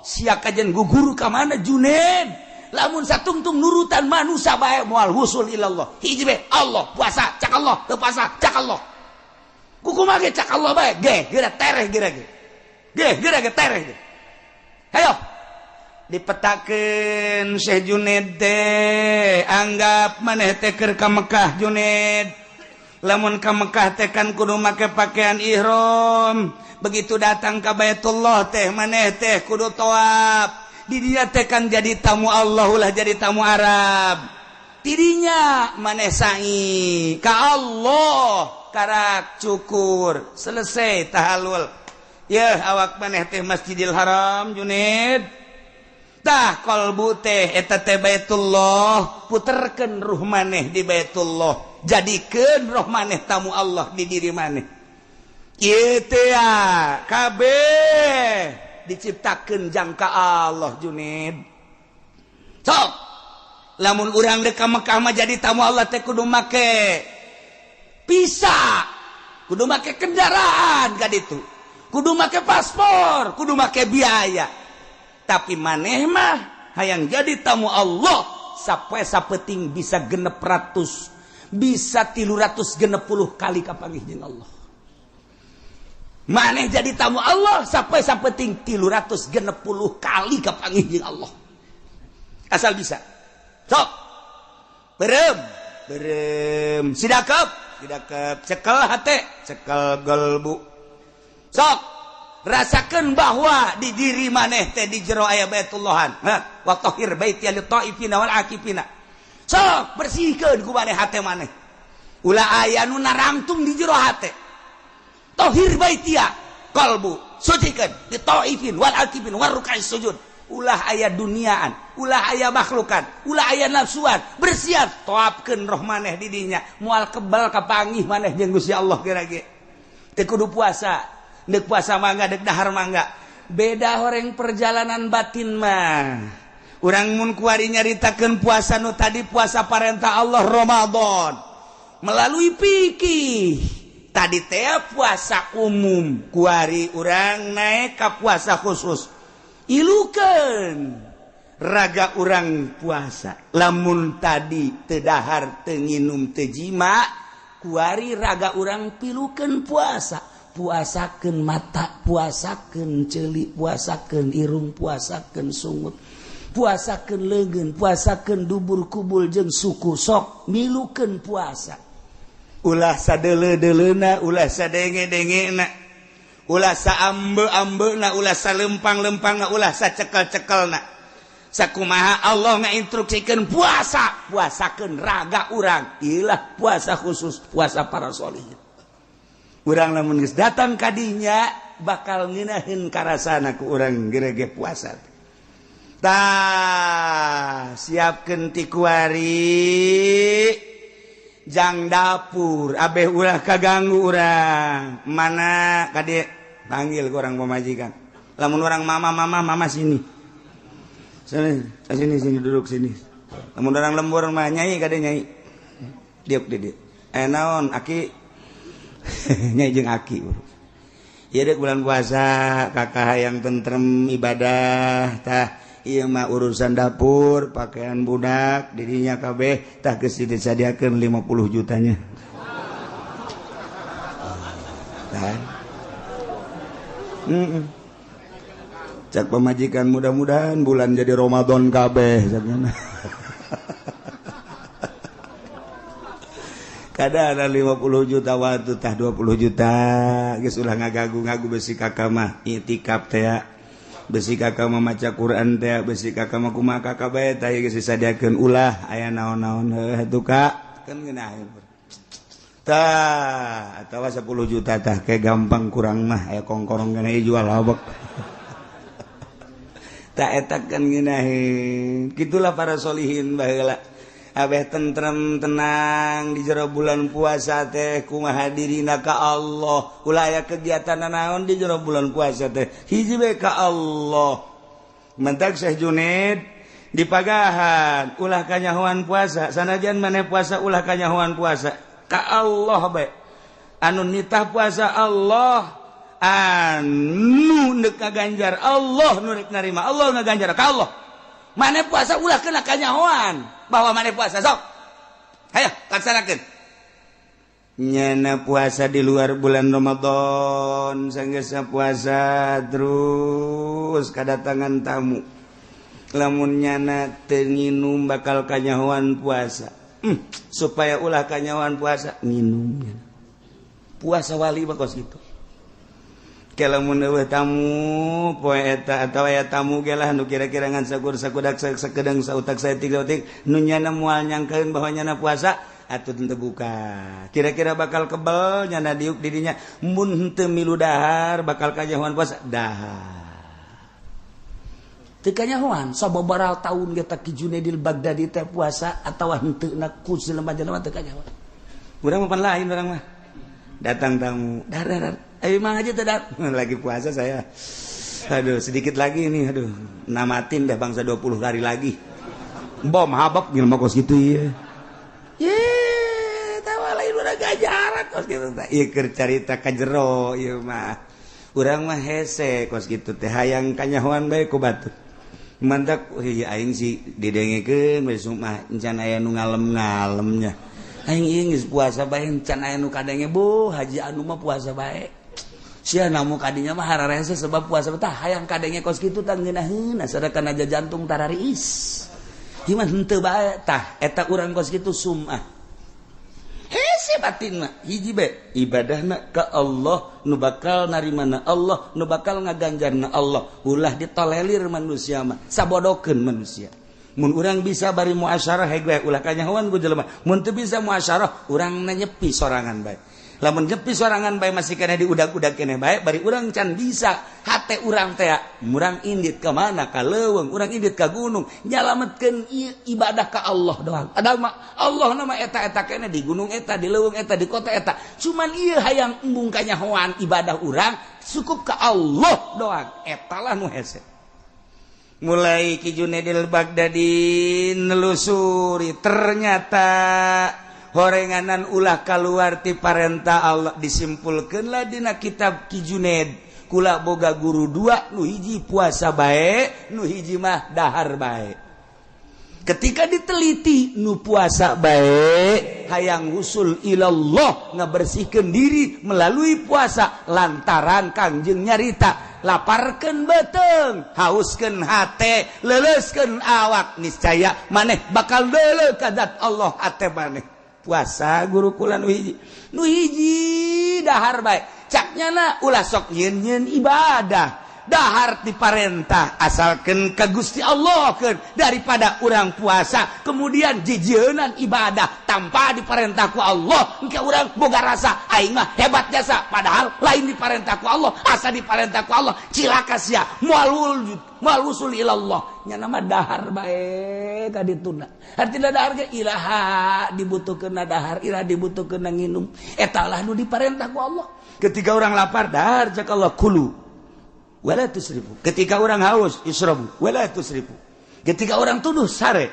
Sia kajian guru ka mana Junaid? Lamun satungtung nurutan manusia bae moal wusul ilallah. Hiji bae Allah, puasa cak Allah, teu puasa cak Allah. Kukumaha ge cak Allah bae, ge geura tereh geura ge. Ge geura ge tereh ge. Hayo. Dipetakeun Syekh Junaid teh, anggap maneh teh keur ka Mekah Junaid. Lamun ka Mekah teh kan kudu make pakaian ihram. Begitu datang ka Baitullah teh maneh teh kudu tawaf. Di dinya teh kan jadi tamu Allah ulah jadi tamu Arab. Tidinya maneh sa'i ka Allah karak cukur selesai tahalul. Yeuh awak maneh teh Masjidil Haram Junaid. Tah qalbu teh eta teh Baitullah, puterkeun ruh maneh di Baitullah, jadikeun roh maneh tamu Allah di diri maneh. Ieu teh kabeh diciptakeun jangka Allah Junaid. Sok lamun urang dek ka Mekah mah jadi tamu Allah teh kudu make visa, kudu make kendaraan ka ditu, kudu make paspor, kudu make biaya. Tapi maneh mah hayang jadi tamu Allah sapoe sapeting bisa 600, bisa 360 kali kapanggih jeung Allah. Maneh jadi tamu Allah sapoe sapeting 360 kali kapanggih jeung Allah. Asal bisa. Sok. Berem, berem, sidakep, sidakep, cekel hate, cekel gelbu. Sok. Rasakan bahwa di diri maneh teh di jero aya Baitullahan. Ha, wa tahhir baiti lit taifina wal akifina. Sok bersihkeun ku maneh hate maneh. Ulah aya nu narangtung di jero hate. Tahhir baitia qalbu, sucikeun li taifin wal akifin war ruk'is sujud. Ulah aya duniaan, ulah aya makhlukan, ulah aya nafsuan, bersihan toapkeun roh maneh di dinya, moal kebal kapanggih maneh jeung Gusti Allah geura ge. Teu kudu puasa. Dek puasa mangga, dek dahar mangga. Beda horeng perjalanan batin mah. Urang mun kuari nyaritakeun puasa nu tadi puasa parentah Allah Ramadan melalui fikih. Tadi teh puasa umum, kuari urang naik ka puasa khusus. Ilukeun raga urang puasa. Lamun tadi teu dahar, teu nginum, teu jima, kuari raga urang pilukeun puasa. Puasakeun mata, puasakeun ceuli, puasakeun irung, puasakeun sungut, puasakeun leungeun, puasakeun dubur kubul jeung suku. Sok milukeun puasa. Ulah sadeuleu-deuleuna, ulah sadenge-dengena, ulah saambe-ambena, ulah salempang-lempangna, ulah sacekel-cekelna. Sakumaha Allah ngainstruksikeun puasa, puasakeun raga urang. Ilah puasa khusus, puasa para sholihin. Urang lamun geus datang kadinya bakal ngeunaheun karasana ku urang gerege puasa. Tah, siapkeun ti kuari jang dapur abeh ulah kaganggu urang. Mana kade panggil ku orang pemajikan. Lamun orang mama mama mama sini. Sini sini sini duduk sini. Lamun orang lembur mah nyai kade nyai. Diuk di dieu. Naon aki nyai jeung aki. Ieu dek bulan puasa kakak hayang tentrem ibadah tah. Ieu mah urusan dapur, pakaian budak, dirinya kabeh tah geus disadiakeun 50 jutanya. Tah. Cak pemajikan mudah-mudahan bulan jadi Ramadan kabeh cakna. Kada ada 50 juta waktu tah 20 juta geus ulah ngagagu-ngagu besi kakak mah itikaf teh. Besi kakak memaca Quran teh, besi kakak mah kumaha kakak bae tah geus disadiakeun ulah aya naon-naon heuh atuh Kak kan ngeunaheun. Tah atawa 10 juta tah ke gampang kurang mah aya kongkorong kana jual habek. Tah eta kan ngeunaheun. Kitulah para solihin baheula. Abeh tentrem tenang di jero bulan puasa teh kumaha dirina ka Allah. Ulah aya kegiatan naon di jero bulan puasa teh hiji bae ka Allah. Mentak Syekh Junaid dipagahan ulah kanyahoan puasa, sanajan maneh puasa ulah kanyahoan puasa ka Allah bae. Anu nitah puasa Allah, anu neuk ngaganjar Allah, nu rek narima Allah ngaganjar ka Allah. Maneh puasa ulah kena kanyahoan bahwa maneh puasa sok. Hayo laksanakeun. Nyana puasa di luar bulan Ramadan, sanggeusna puasa terus kadatangan tamu. Lamun nyana teu nginum bakal kanyahoan puasa. Supaya ulah kanyahoan puasa nginum. Puasa wali mah kos kitu. Lamun eueuh tamu poe eta atawa aya tamu ge lah nu kira-kira ngan sakur sakudak sakedeng sautak saeutik sautik nu nyana moal nyangkeun bahwa nyana puasa atuh teu buka. Kira-kira bakal kebel nyana diuk di dinya mun henteu milu dahar bakal kanyahoan puasa dahar. Teu kanyahoan sababaraha taun ge teh Ki Junaidil Baghdadi teh puasa atawa henteu na ku jelema-jelema teu kanyahoan. Urang mah pan lain urang mah. Datang tamu, dar dar. Ayo mang aja tidak lagi puasa saya. Aduh, sedikit lagi nih, aduh. Namatin dah bangsa 20 hari lagi. Bom habak jelema kos kitu ieu. Ye, tawa lain urang gajaran kos kitu teh. Ieu keur carita ka jero ieu mah. Urang mah hese kos kitu teh hayang kanyahoan bae ku batur. Mantak ieu aing sih didengekeun we mah encan aya nu ngalem-ngalemnya. Aing ieu geus puasa bae encan aya nu kadenge bu haji anu mah puasa bae. Sia namu kadinya mah hararese sebab puasa tah hayang kadenge kos kitu tah ngeunaheun sadakan aja jantung tarariis. Ieu mah henteu bae tah eta urang kos kitu sumah. Hese batin mah hiji bae ibadahna ka Allah nu bakal narimana Allah nu bakal ngaganjarna Allah. Ulah ditolelir manusia mah sabodokeun manusia. Mun urang bisa bari muasyarah heg bae ulah kanyahoan ku jelema. Mun teu bisa muasyarah urang nyepi sorangan bae. Lamun nyepi sorangan bae masih kena diudag-udag keneh bae bari urang can bisa hate urang teh murang indit ka mana ka leuweung urang indit ka gunung nyalametkeun ibadah ka Allah doang. Ada mah Allah nama eta-eta keneh di gunung eta di leuweung eta di kota eta cuman ieu hayang embung kanyahoan ibadah urang cukup ka Allah doang eta lah nu hese. Mulai Ki Junaidil Baghdadi nelusuri ternyata horenganan ulah kaluar ti parenta Allah disimpulkeunlah dina kitab Ki Junaid kula boga guru dua nu hiji puasa bae nu hiji mah dahar bae. Ketika diteliti nu puasa bae hayang usul ilallah ngabersihkeun diri melalui puasa lantaran Kangjeng nyarita laparkeun beuteung hauskeun hate leuleuskeun awak niscaya maneh bakal deuleu ka zat Allah hate maneh. Puasa guru kula nu hiji. Nu hiji dahar bae. Caknya na ulah sok nyeun-nyeun ibadah. Dahar diparentah asalkeun ka Gusti Allah keun daripada urang puasa kemudian jijieunnan ibadah tanpa diparentah ku Allah. Engke urang boga rasa aing mah hebat jasa padahal lain diparentah ku Allah, asa diparentah ku Allah cilaka sia moal wujud moal wusul ilallah. Nya nama dahar bae ka dituna. Artina dahar ge iraha dibutuhkeun dahar, iraha dibutuhkeun nginum. Eta lah nu diparentah ku Allah. Ketika orang lapar dahar cak Allah kulu wala tusrifu. Ketika orang haus isrobu wala tusrifu. Ketika orang tuduh sare.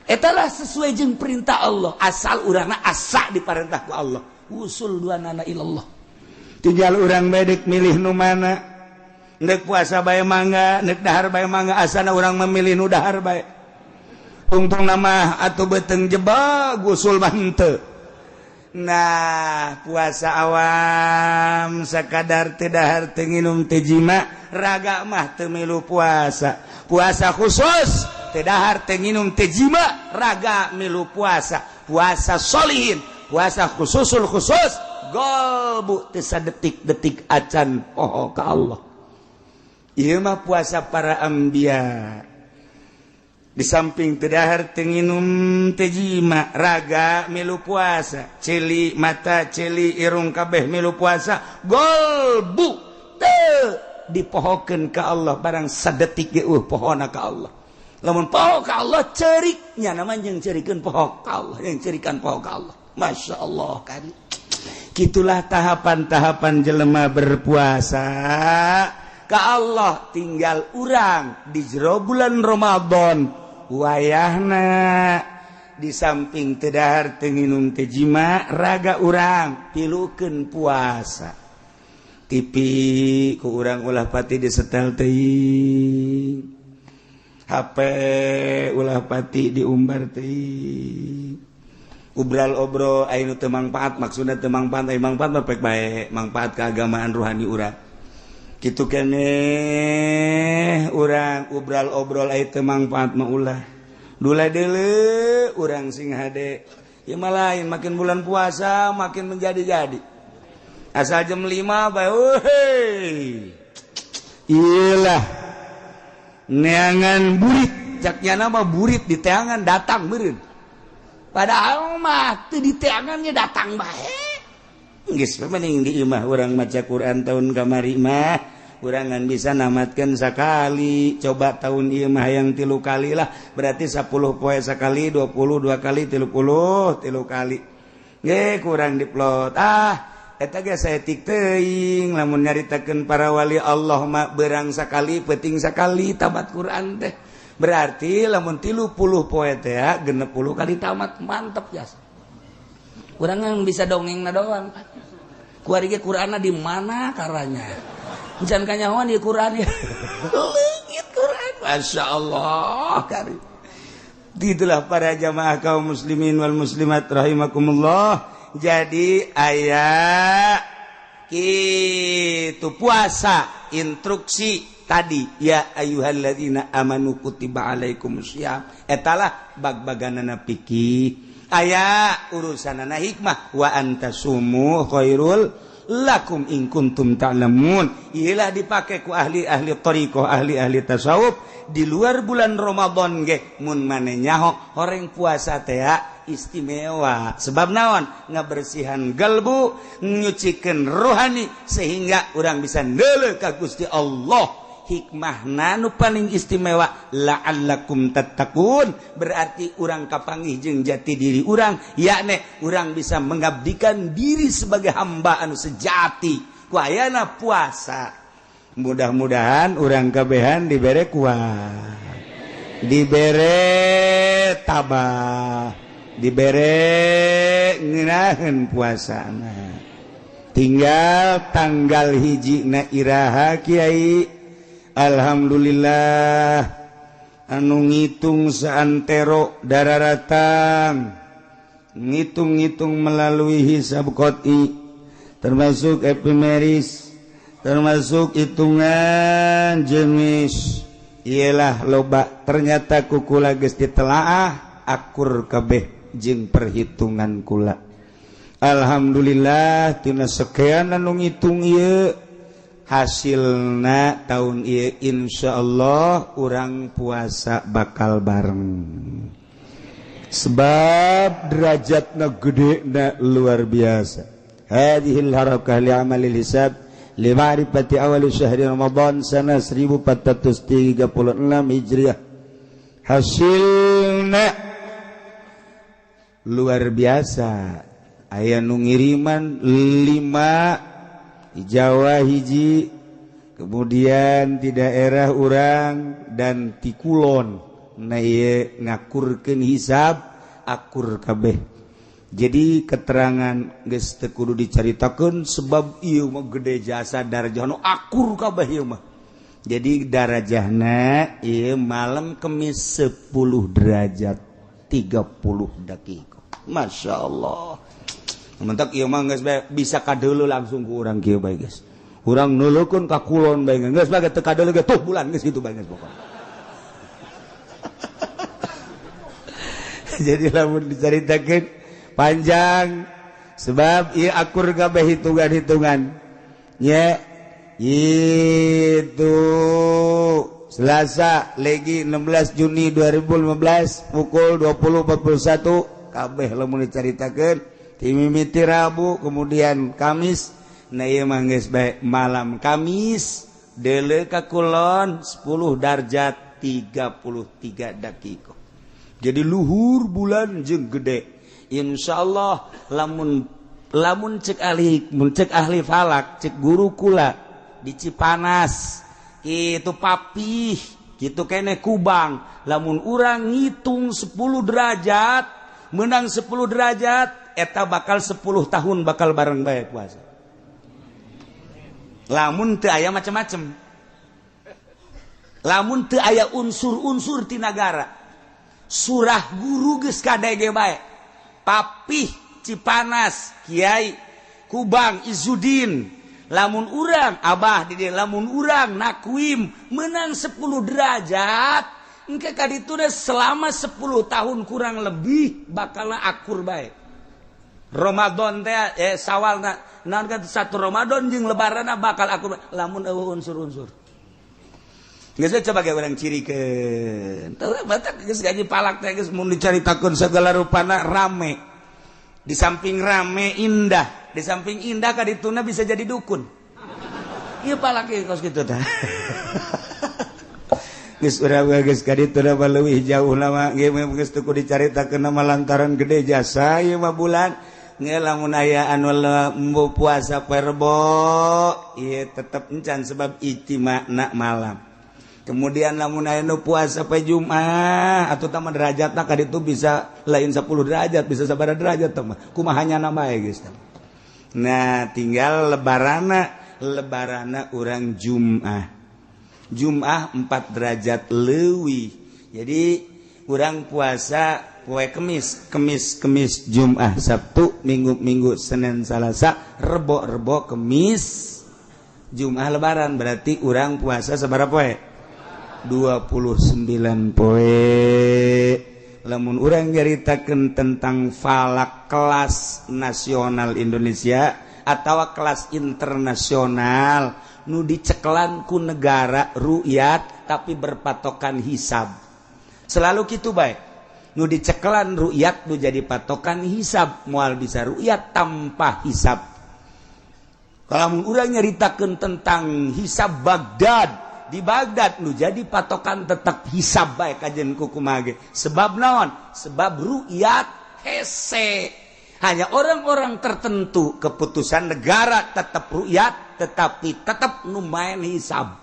Etalah sesuai jeung perintah Allah, asal urangna asa diparentah ku Allah. Usul dua nana ilallah. Tinggal urang bedek milih nu mana. Nek puasa bae mangga, nek dahar bae mangga, asana urang memilih nu dahar bae. Tungtung nama atuh beuteung jebag usul mah henteu. Nah, puasa awam sekadar teu dahar teu nginum teu jima, raga mah teu milu puasa. Puasa khusus teu dahar teu nginum teu jima, raga milu puasa. Puasa solihin, puasa khususul khusus, golbu teu sadetik-detik acan poho ka Allah. Ieu mah puasa para anbiya. Di samping teu dahar teu nginum teu jima, raga milu puasa, ceuli mata ceuli irung kabeh milu puasa, golbu teu dipohokeun ka Allah barang sadetik ge pohona ka Allah. Lamun poho ka Allah ceurik nya nama jeung ceurikeun poho ka Allah, jeung ceurikan poho ka Allah. Masya Allah kan. Kitulah tahapan-tahapan jelema berpuasa ka Allah. Tinggal urang di jero bulan Ramadan wayahna di samping teu dahar teu nginum teu jima, raga urang pilukeun puasa. TV ku urang ulah pati disetel teuing, HP ulah pati diumbar teuing, ubral obrol aya nu teu mangpaat, maksudna teu mangpaat, aya mangpaat mah pek bae, mangpaat keagamaan ruhani urang. Kitu keneh urang ubral obrol aya teu mangpaat mah ulah. Dula deuleu urang sing hade. Ieu mah lain, makin bulan puasa makin menjadi-jadi. Asal jam 5 bae euy. Iyalah. Neangan burit, caknya nama burit di teangan datang meureun. Padahal mah teu di teangannya datang bae. Geus mending di imah urang maca Quran tahun kamari mah urang ngan bisa namatkeun sakali. Coba tahun ieu mah hayang 3 kali lah, berarti 10 poe sakali, 22 kali, 30 3 kali. Ge kurang diplot. Ah, eta ge saeutik teuing lamun nyaritakeun para wali Allah mah berang sakali peuting sakali tamat Quran teh. Berarti lamun 30 poe teh 60 kali tamat, mantep jasa. Urang yang bisa dongeng na doang. Kuari ge Qur'anna di mana karanya? Encan kanyahoan di Qur'an ya. Leungit Qur'an. Masya Allah. Kari. Itulah para jamaah kaum muslimin wal muslimat rahimakumullah. Jadi aya kitu puasa instruksi tadi ya ayyuhalladzina amanu kutiba alaikumusiyam. Etalah bag-baganana pikir. Aya urusanana hikmah wa antasumu khairul lakum in kuntum ta'lamun. Iyalah dipake ku ahli-ahli thariqah, ahli-ahli tasawuf di luar bulan Ramadan ge mun mane nyaho horeng puasa teh istimewa. Sebab naon? Ngabersihan galbu, nyucikeun rohani sehingga urang bisa neuleuh ka Gusti Allah. Hikmahna nu paling istimewa la'allakum tattaqun, berarti urang kapanggih jeung jati diri urang, yakni urang bisa mengabdikan diri sebagai hamba anu sejati ku ayana puasa. Mudah-mudahan urang kabehan dibere kuat, dibere tabah, dibere ngeunaheun puasana. Tinggal tanggal hiji na iraha kiai. Alhamdulillah anu ngitung saantero dararatang, ngitung-ngitung melalui hisab qot'i, termasuk epimeris, termasuk hitungan jenis. Iyalah loba ternyata kukula geus ditelaah akur kabeh. jeung perhitungan kula. Alhamdulillah tina sekian anu ngitung ieu hasilna tahun ieu insyaallah urang puasa bakal bareng. Sebab derajatna gedena luar biasa. Hadhil harakah li amalil hisab li ma'rifati awal syahri Ramadan sana 1436 Hijriah. Hasilna luar biasa. Aya nu ngiriman 5 di Jawa hiji, kemudian di daerah urang dan ti kulon. Nah ieu ngakurkeun hisab akur kabeh. Jadi keterangan geus teu kudu dicaritakeun sebab ieu mah gede jasa darajah nu akur kabeh ieu mah. Jadi darajahna ieu malam Kemis 10 derajat 30 dakika. Masya Allah. Mentak ieu mah geus bae bisa kadeuleu langsung ku urang kieu bae geus. Urang nulukeun ka kulon bae geus bae teu kadeuleu ge tuh bulan geus kitu bae geus pokona. Jadi lamun dicaritakeun panjang sebab ieu akur kabeh hitungan-hitungan. Nya itu Selasa legi 16 Juni 2015 pukul 20.41 kabeh lamun dicaritakeun timimiti Rabu kemudian Kamis. Nah ieu mah geus bae malam Kamis deuleu ka kulon 10 derajat 33 dakika. Jadi luhur bulan jeung gede. Insyaallah lamun lamun cek ahli mun cek ahli falak cek guru kula di Cipanas kitu papih kitu keneh Kubang lamun urang ngitung 10 derajat menang 10 derajat eta bakal 10 tahun bakal bareng bae puasa. Lamun teu aya macem-macem. Lamun teu aya unsur-unsur ti nagara. Surah guru geus kadege bae. Papih Cipanas Kiai Kubang Izudin lamun urang abah di dieu lamun urang nakuim menang 10 derajat engke ka ditu selama 10 tahun kurang lebih bakal akur bae. Ramadan teh sawalna naon kan satu Ramadan jeung lebaranna bakal akur bae lamun eueuh unsur-unsur. Geus coba ge urang cirikeun. Teu batak geus gaji palak teh geus mun dicaritakeun segala rupana rame. Di samping rame indah, di samping indah ka dituna bisa jadi dukun. Ieu palak ieu kos kitu tah. Geus urang geus ka dituna mah leuwih jauh lama ge geus teu kudu dicaritakeun mah lantaran gede jasa ieu mah bulan. Nge lamun aya anu embo puasa poe Rebo ieu tetep encan sebab ijtima'na malam. Kemudian lamun aya nu puasa poe Jumat atuh tah mah derajatna ka ditu bisa lain 10 derajat bisa sabaraha derajat tah mah kumaha nyana bae geus tah. Nah tinggal lebarana urang Jumat. Jumat 4 derajat leuwih. Jadi urang puasa poe Kemis, Kemis, Kemis, Jumat, Sabtu, Minggu, Minggu, Senin, Salasa, Rebo, Rebo, Kemis, Jumat lebaran. Berarti urang puasa sabaraha poe? 29 poe. Lamun urang nyaritakeun tentang falak kelas nasional Indonesia atau kelas internasional nu dicekelan ku negara ru'yat tapi berpatokan hisab. Selalu kitu bae. Nu dicekelan ru'yat nu jadi patokan hisab, moal bisa ru'yat tanpa hisab. Kalau urang nyaritakeun tentang hisab Baghdad, di Baghdad nu jadi patokan tetap hisab bae kajen kukumaha ge. Sebab naon? Sebab ru'yat hese. Hanya orang-orang tertentu keputusan negara tetap ru'yat tetapi tetap nu main hisab.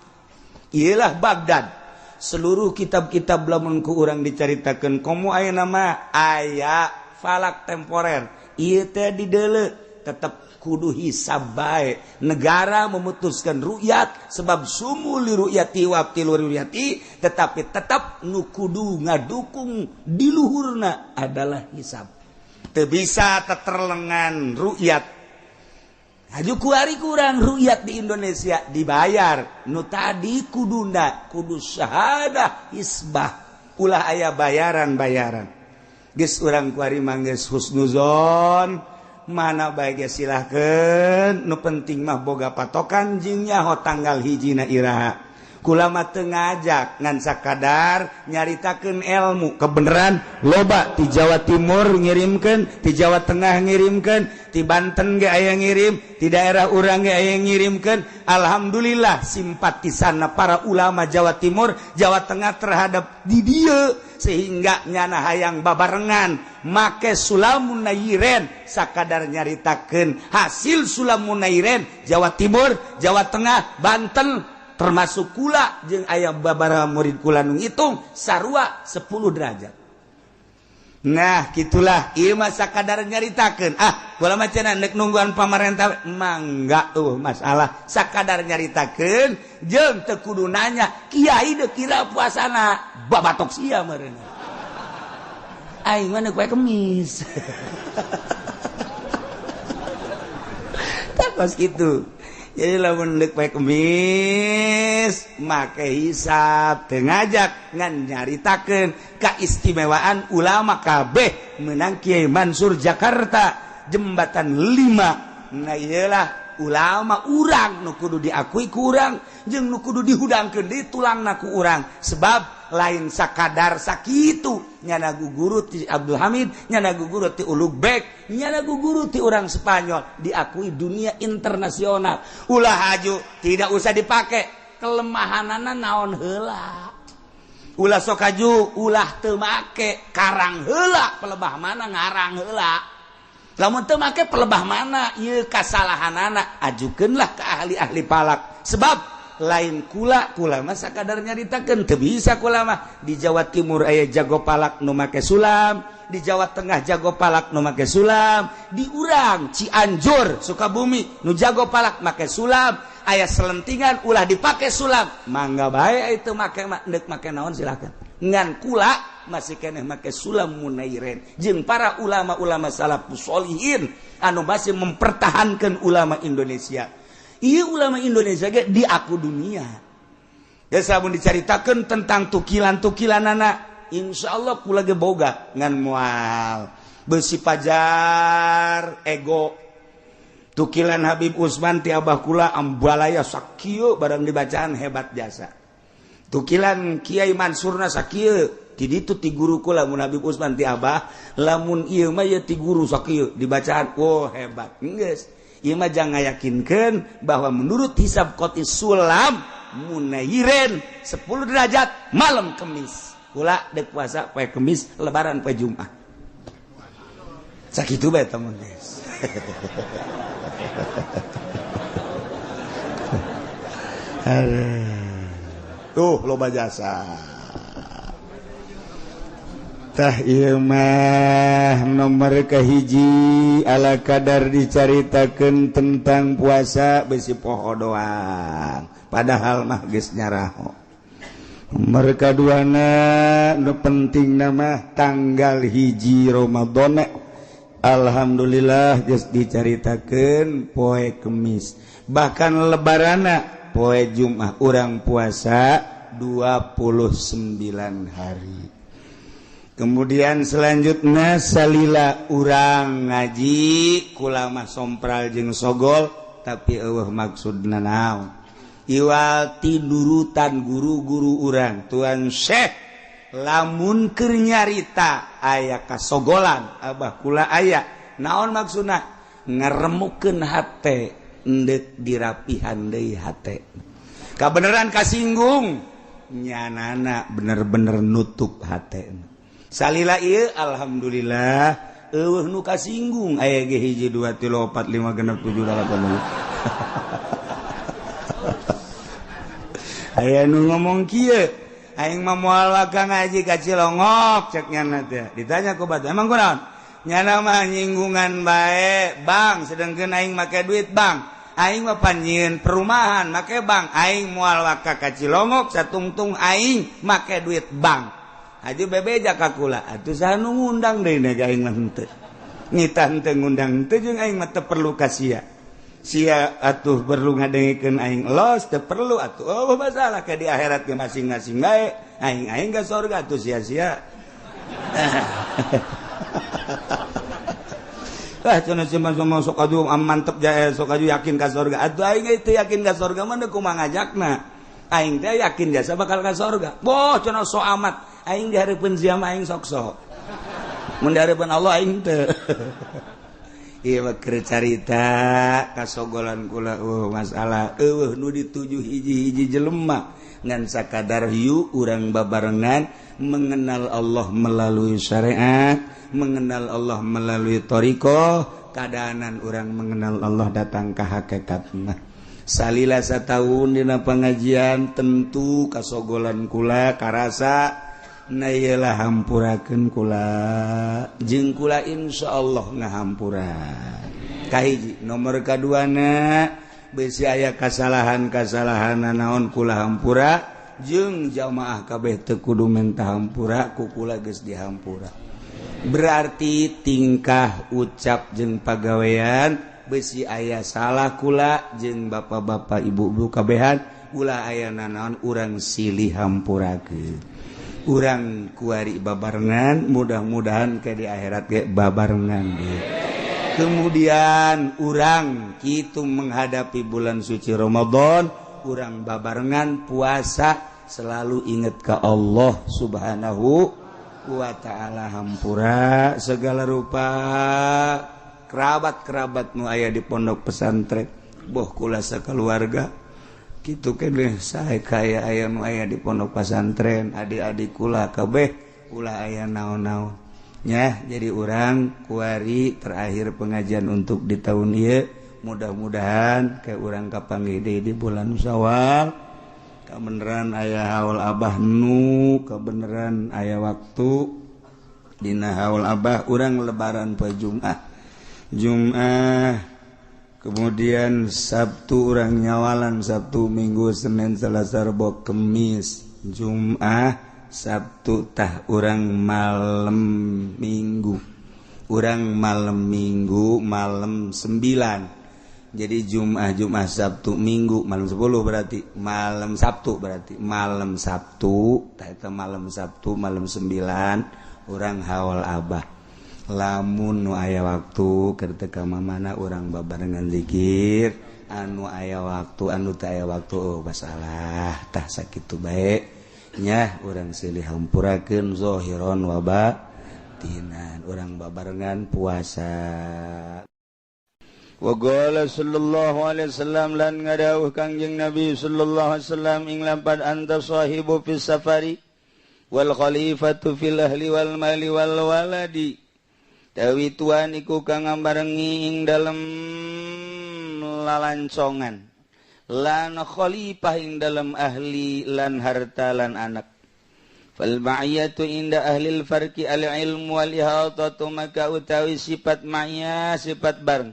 Iyalah Baghdad. Seluruh kitab-kitab lamun ku urang dicaritakeun komo aya nama aya falak temporer. Ieu teh dideuleu tetep kudu hisab bae. Negara memutuskan ru'yat sebab sumu li ru'yati wa abtilu ru'yati, tetapi tetap nu kudu ngadukung di luhurna adalah hisab. Teu bisa teterlengan ru'yat. Haju kuari kurang ru'yat di Indonesia dibayar. Nu tadi kuduna kudu syahadah hisbah. Ulah aya bayaran-bayaran. Geus urang kuari mah geus husnuzon, mana bae ge silahkeun, nu penting mah boga patokan jeung nyaho tanggal hijina iraha. Kula mah teu ngajak ngan sakadar nyaritakeun ilmu kebenaran loba ti Jawa Timur ngirimkeun, ti Jawa Tengah ngirimkeun, ti Banten ge aya ngirim, ti daerah urang ge aya ngirimkeun. Alhamdulillah simpatisanna para ulama Jawa Timur, Jawa Tengah terhadap di dieu sehingga nyana hayang babarengan make Sulamun Nairen sakadar nyaritakeun hasil Sulamun Nairen Jawa Timur, Jawa Tengah, Banten termasuk kula jeung aya babaraha murid kula nu ngitung sarua 10 derajat. Nah, gitulah ieu mah sakadar nyaritakeun. Ah, kula mah cenah neuk nungguan pamarentah mangga eueuh masalah sakadar nyaritakeun jeung teu kudu nanya kiai deuk kira puasana babatok sia meureun. Aing mah neuk poe Kemis. Tah kos kitu. Jadi lamun deuk poe Kemis make hisab teu ngajak ngan nyaritakeun kaistimewaan ulama kabeh menang Kiai Mansur Jakarta jembatan 5. Nah iyalah ulama urang nu kudu diakui ku urang jeung nu kudu dihudangkeun di tulangna ku urang sebab lain sakadar sakitu nyana guru ti Abdul Hamid, nyana guru ti Ulugbek, nyana guru ti urang Spanyol diakui dunia internasional. Ulah haju tidak usah dipake kelemahanana naon heula. Ulah sok haju ulah teu make karang heula pelebah mana ngarang heula. Lamun teu make pelebah mana ieu kasalahanana ajukeunlah ke ahli-ahli palak sebab lain kula kula mah sakadar nyaritakeun teu bisa kula mah. Di Jawa Timur aya jago palak nu make sulam, di Jawa Tengah jago palak nu make sulam, di urang Cianjur Sukabumi nu jago palak make sulam, aya selentingan ulah dipake sulam mangga bae itu make deuk make naon silakan. Ngan kula masih keneh make sulam munairen jeung para ulama-ulama salafus sholihin anu masih mempertahankan ulama Indonesia. Iya ulama Indonesia ge diaku dunia. Ya samun dicaritakeun tentang tukilan-tukilanana, insyaallah kula ge boga ngan moal beusi pajar ego. Tukilan Habib Usman ti abah kula ambalaya sakieu barang dibacaan hebat jasa. Tukilan Kiai Mansurna sakieu ti ditu ti guru kula mun Habib Usman ti abah lamun ieu mah ieu ti guru sakieu dibacaan oh hebat. Geus ieu mah jangan ngayakinkeun bahwa menurut hisab qoti sulam munairen 10 derajat malam Kemis. Kula deuk puasa poe Kemis, lebaran poe Jumat. Sakitu bae temen guys. Tuh loba jasa. Tah ieu mah nomor kahiji ala kadar dicaritakeun tentang puasa besi poho doang padahal mah geus nyaraho. Nomor kaduana nu pentingna mah tanggal 1 Ramadan. Alhamdulillah geus dicaritakeun poe Kemis, bahkan lebarana poe Jumat urang puasa 29 hari. Kemudian selanjutnya salila urang ngaji kula mah sompral jeung sogol tapi eueuh maksudna naon. Iwal tinurutan guru-guru urang Tuan Syekh lamun keur nyarita aya kasogolan abah kula aya naon maksudna ngaremukeun hate endek dirapihan deui hate. Kabeneran kasinggung nyanana bener-bener nutup hate. Salila ieu alhamdulillah eueuh nu kasinggung aya ge 1 2 3 4 5 6 7 8. Aya nu ngomong kieu aing mah moal waka ngaji ka Cilongok cek nyana teh. Ditanya ku batu emang kunaon? Nyana mah nyinggungan bae bang sedengkeun aing make duit bang. Aing mah panjieun perumahan make bang. Aing moal waka ka Cilongok satungtung aing make duit bang. Haji bebeja ka kula atuh saha nu ngundang deui na aing mah henteu. Nitah henteu ngundang henteu jeung aing mah teu perlu ka sia. Sia atuh perlu ngadengikeun aing los teu perlu atuh. Oh masalah ka di akhirat ge masing-masing bae. Aing aing ka surga atuh sia-sia. Ah cenah cuma sok aju mantep jae, sok aju yakin ka sorga. Atuh aing teu yakin ka sorga mah kumaha ngajakna. Aing teh yakin jasa bakal ka sorga. Boh cenah sok amat. Aing di hareupeun sia mah aing sok-sok. Mun di hareupeun Allah aing teu. Ieu mah keur carita kasogolan kula masalah eueuh nu dituju hiji-hiji jelema ngan sakadar hiu urang babarengan mengenal Allah melalui syariat, mengenal Allah melalui thariqah, kadaanan urang mengenal Allah datang ka hakikatna. Salila satahun dina pengajian tentu kasogolan kula karasa na ieu hampurakeun kula jeung kula insyaallah ngahampura. Kahiji nomor kaduana besi aya kasalahan-kasalahan naon kula hampura jeung jamaah kabeh teu kudu menta hampura ku kula geus dihampura. Berarti tingkah ucap jeung pagawean besi aya salah kula jeung bapak-bapak ibu-ibu kabehan ulah aya nanaon urang silih hampurakeun. Urang kuari babarengan mudah-mudahan ke di akhirat ge babarengan ge. Kemudian urang kitu menghadapi bulan suci Ramadan, urang babarengan puasa selalu ingat ke Allah Subhanahu wa ta'ala, hampura segala rupa kerabat-kerabat nu aya di pondok pesantren boh kula sakeluarga kitu keneh sae kaya aya nu aya di pondok pesantren adik-adik kula kabeh ulah aya naon-naon nya. Jadi urang kuari terakhir pengajian untuk di tahun ieu mudah-mudahan ke urang kapanggih deui di bulan Syawal, kabeneran aya haul abah nu kabeneran aya waktu dina haul abah urang lebaran poe Jumat Jumat, kemudian Sabtu urang nyawalan Sabtu Minggu Senin Selasa Rebo Kemis Jumat Sabtu tah urang malam Minggu, urang malam Minggu malam 9. Jadi Jumat Jumat Sabtu Minggu malam 10 berarti malam Sabtu, berarti malam Sabtu tah eta malam Sabtu malam 9 urang haul abah. Lamun nu aya waktu keur teu ka mamana urang babarengan zikir, anu aya waktu anu teu aya waktu oh masalah tah sakitu bae nya urang silih hampurakeun zahiron wa batinan, urang babarengan puasa. Wa qala sallallahu alaihi wasallam lan ngadawuh Kangjeng Nabi sallallahu alaihi wasallam ing lampad anta sahibu fis safari wal khalifatu fil ahli wal mali wal waladi. Dawi tuan iku kang ngambarengi ing dalem lalancongan lan khalifah ing dalem ahli lan harta lan anak. Fal ma'iyatu inda ahlil farqi al ilmu wal ihatatu, maka utawi sifat ma'iyah sifat bareng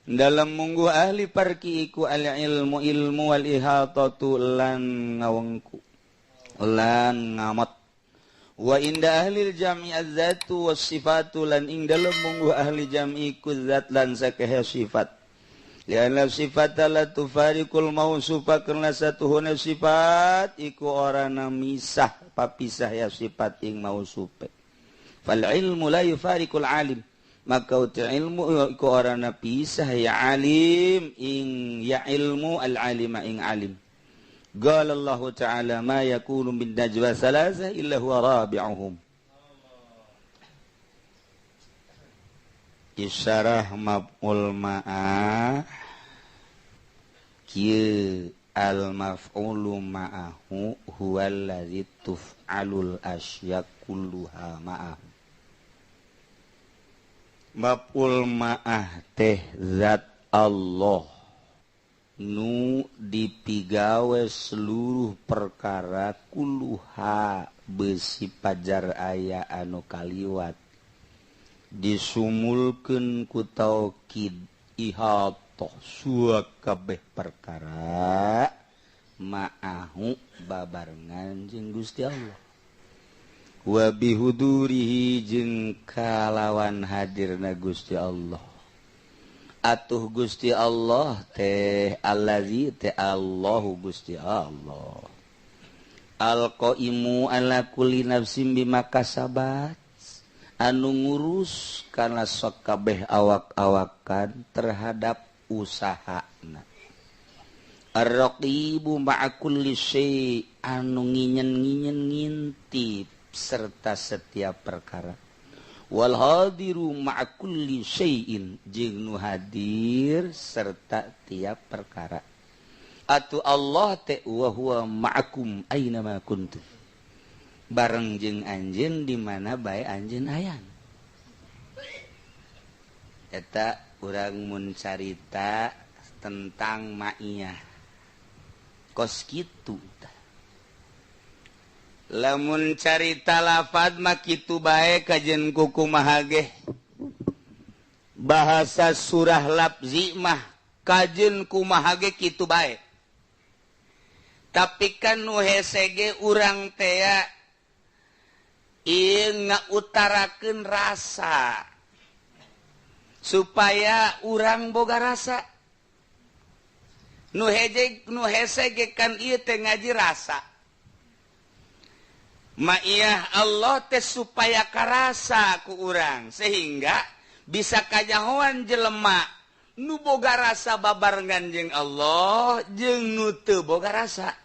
dalam munggu ahli parki iku al ilmu ilmu wal ihatatu lan ngawengku lan ngamot. Wa inda ahlil jam'i az-zatu was sifatu lan ing dalem munggu ahli jam'i ku zat lan sakehe sifat. Lianna sifata la tufariqul mausufa, karena satuhuna sifat iku ora misah papisah ya sifat ing mausufe. Fal ilmu la yufariqul alim, maka uti ilmu iku ora pisah ya alim ing ya ilmu al alima ing alim. Qala Allah ta'ala ma yakunu min najwa thalatha illa huwa rabi'uhum. Isyarah maf'ul ma'ah kieu al maf'ulu ma'ahu huwa allazi tuf'alul asya kulluha ma'ah. Maf'ul ma'ah teh zat Allah nu dipigawe seluruh perkara kuluha besi pajar aya anu kaliwat disumulkeun ku taukid ihatoh suak kabeh perkara ma'ahu babarengan jeung Gusti Allah wa bihudurihi jeung kalawan hadirna Gusti Allah. Atuh Gusti Allah teh allazi teh Allahu Gusti Allah alqaimu ala kulli nafsin bima kasabat Anu ngurus kana sakabeh awak-awakan terhadap usahana. Ar-raqibu ma'a kulli syai' anu nginyen-nginyen ngintip serta setiap perkara. Wal hadiru ma'a kulli syai'in jeung nu hadir serta tiap perkara. Atuh Allah teh wa huwa ma'akum aina ma kuntum. Bareng jeung anjeun di mana bae anjeun aya. Eta urang mun carita tentang ma'iyah. Kos kitu tah. Lamun carita lafad mah kitu bae kajen kukumaha ge. Bahasa surah lafzi mah kajen kumaha ge kitu bae. Tapi kan nu hese ge urang tea ieu ngautarakeun rasa supaya urang boga rasa. Nu hese nu hese ge kan ieu teh ngaji rasa. Ma'iyah Allah teh supaya karasa ku urang sehingga bisa kanyahoan jelema nu boga rasa babarengan jeung Allah jeung nu teu boga rasa.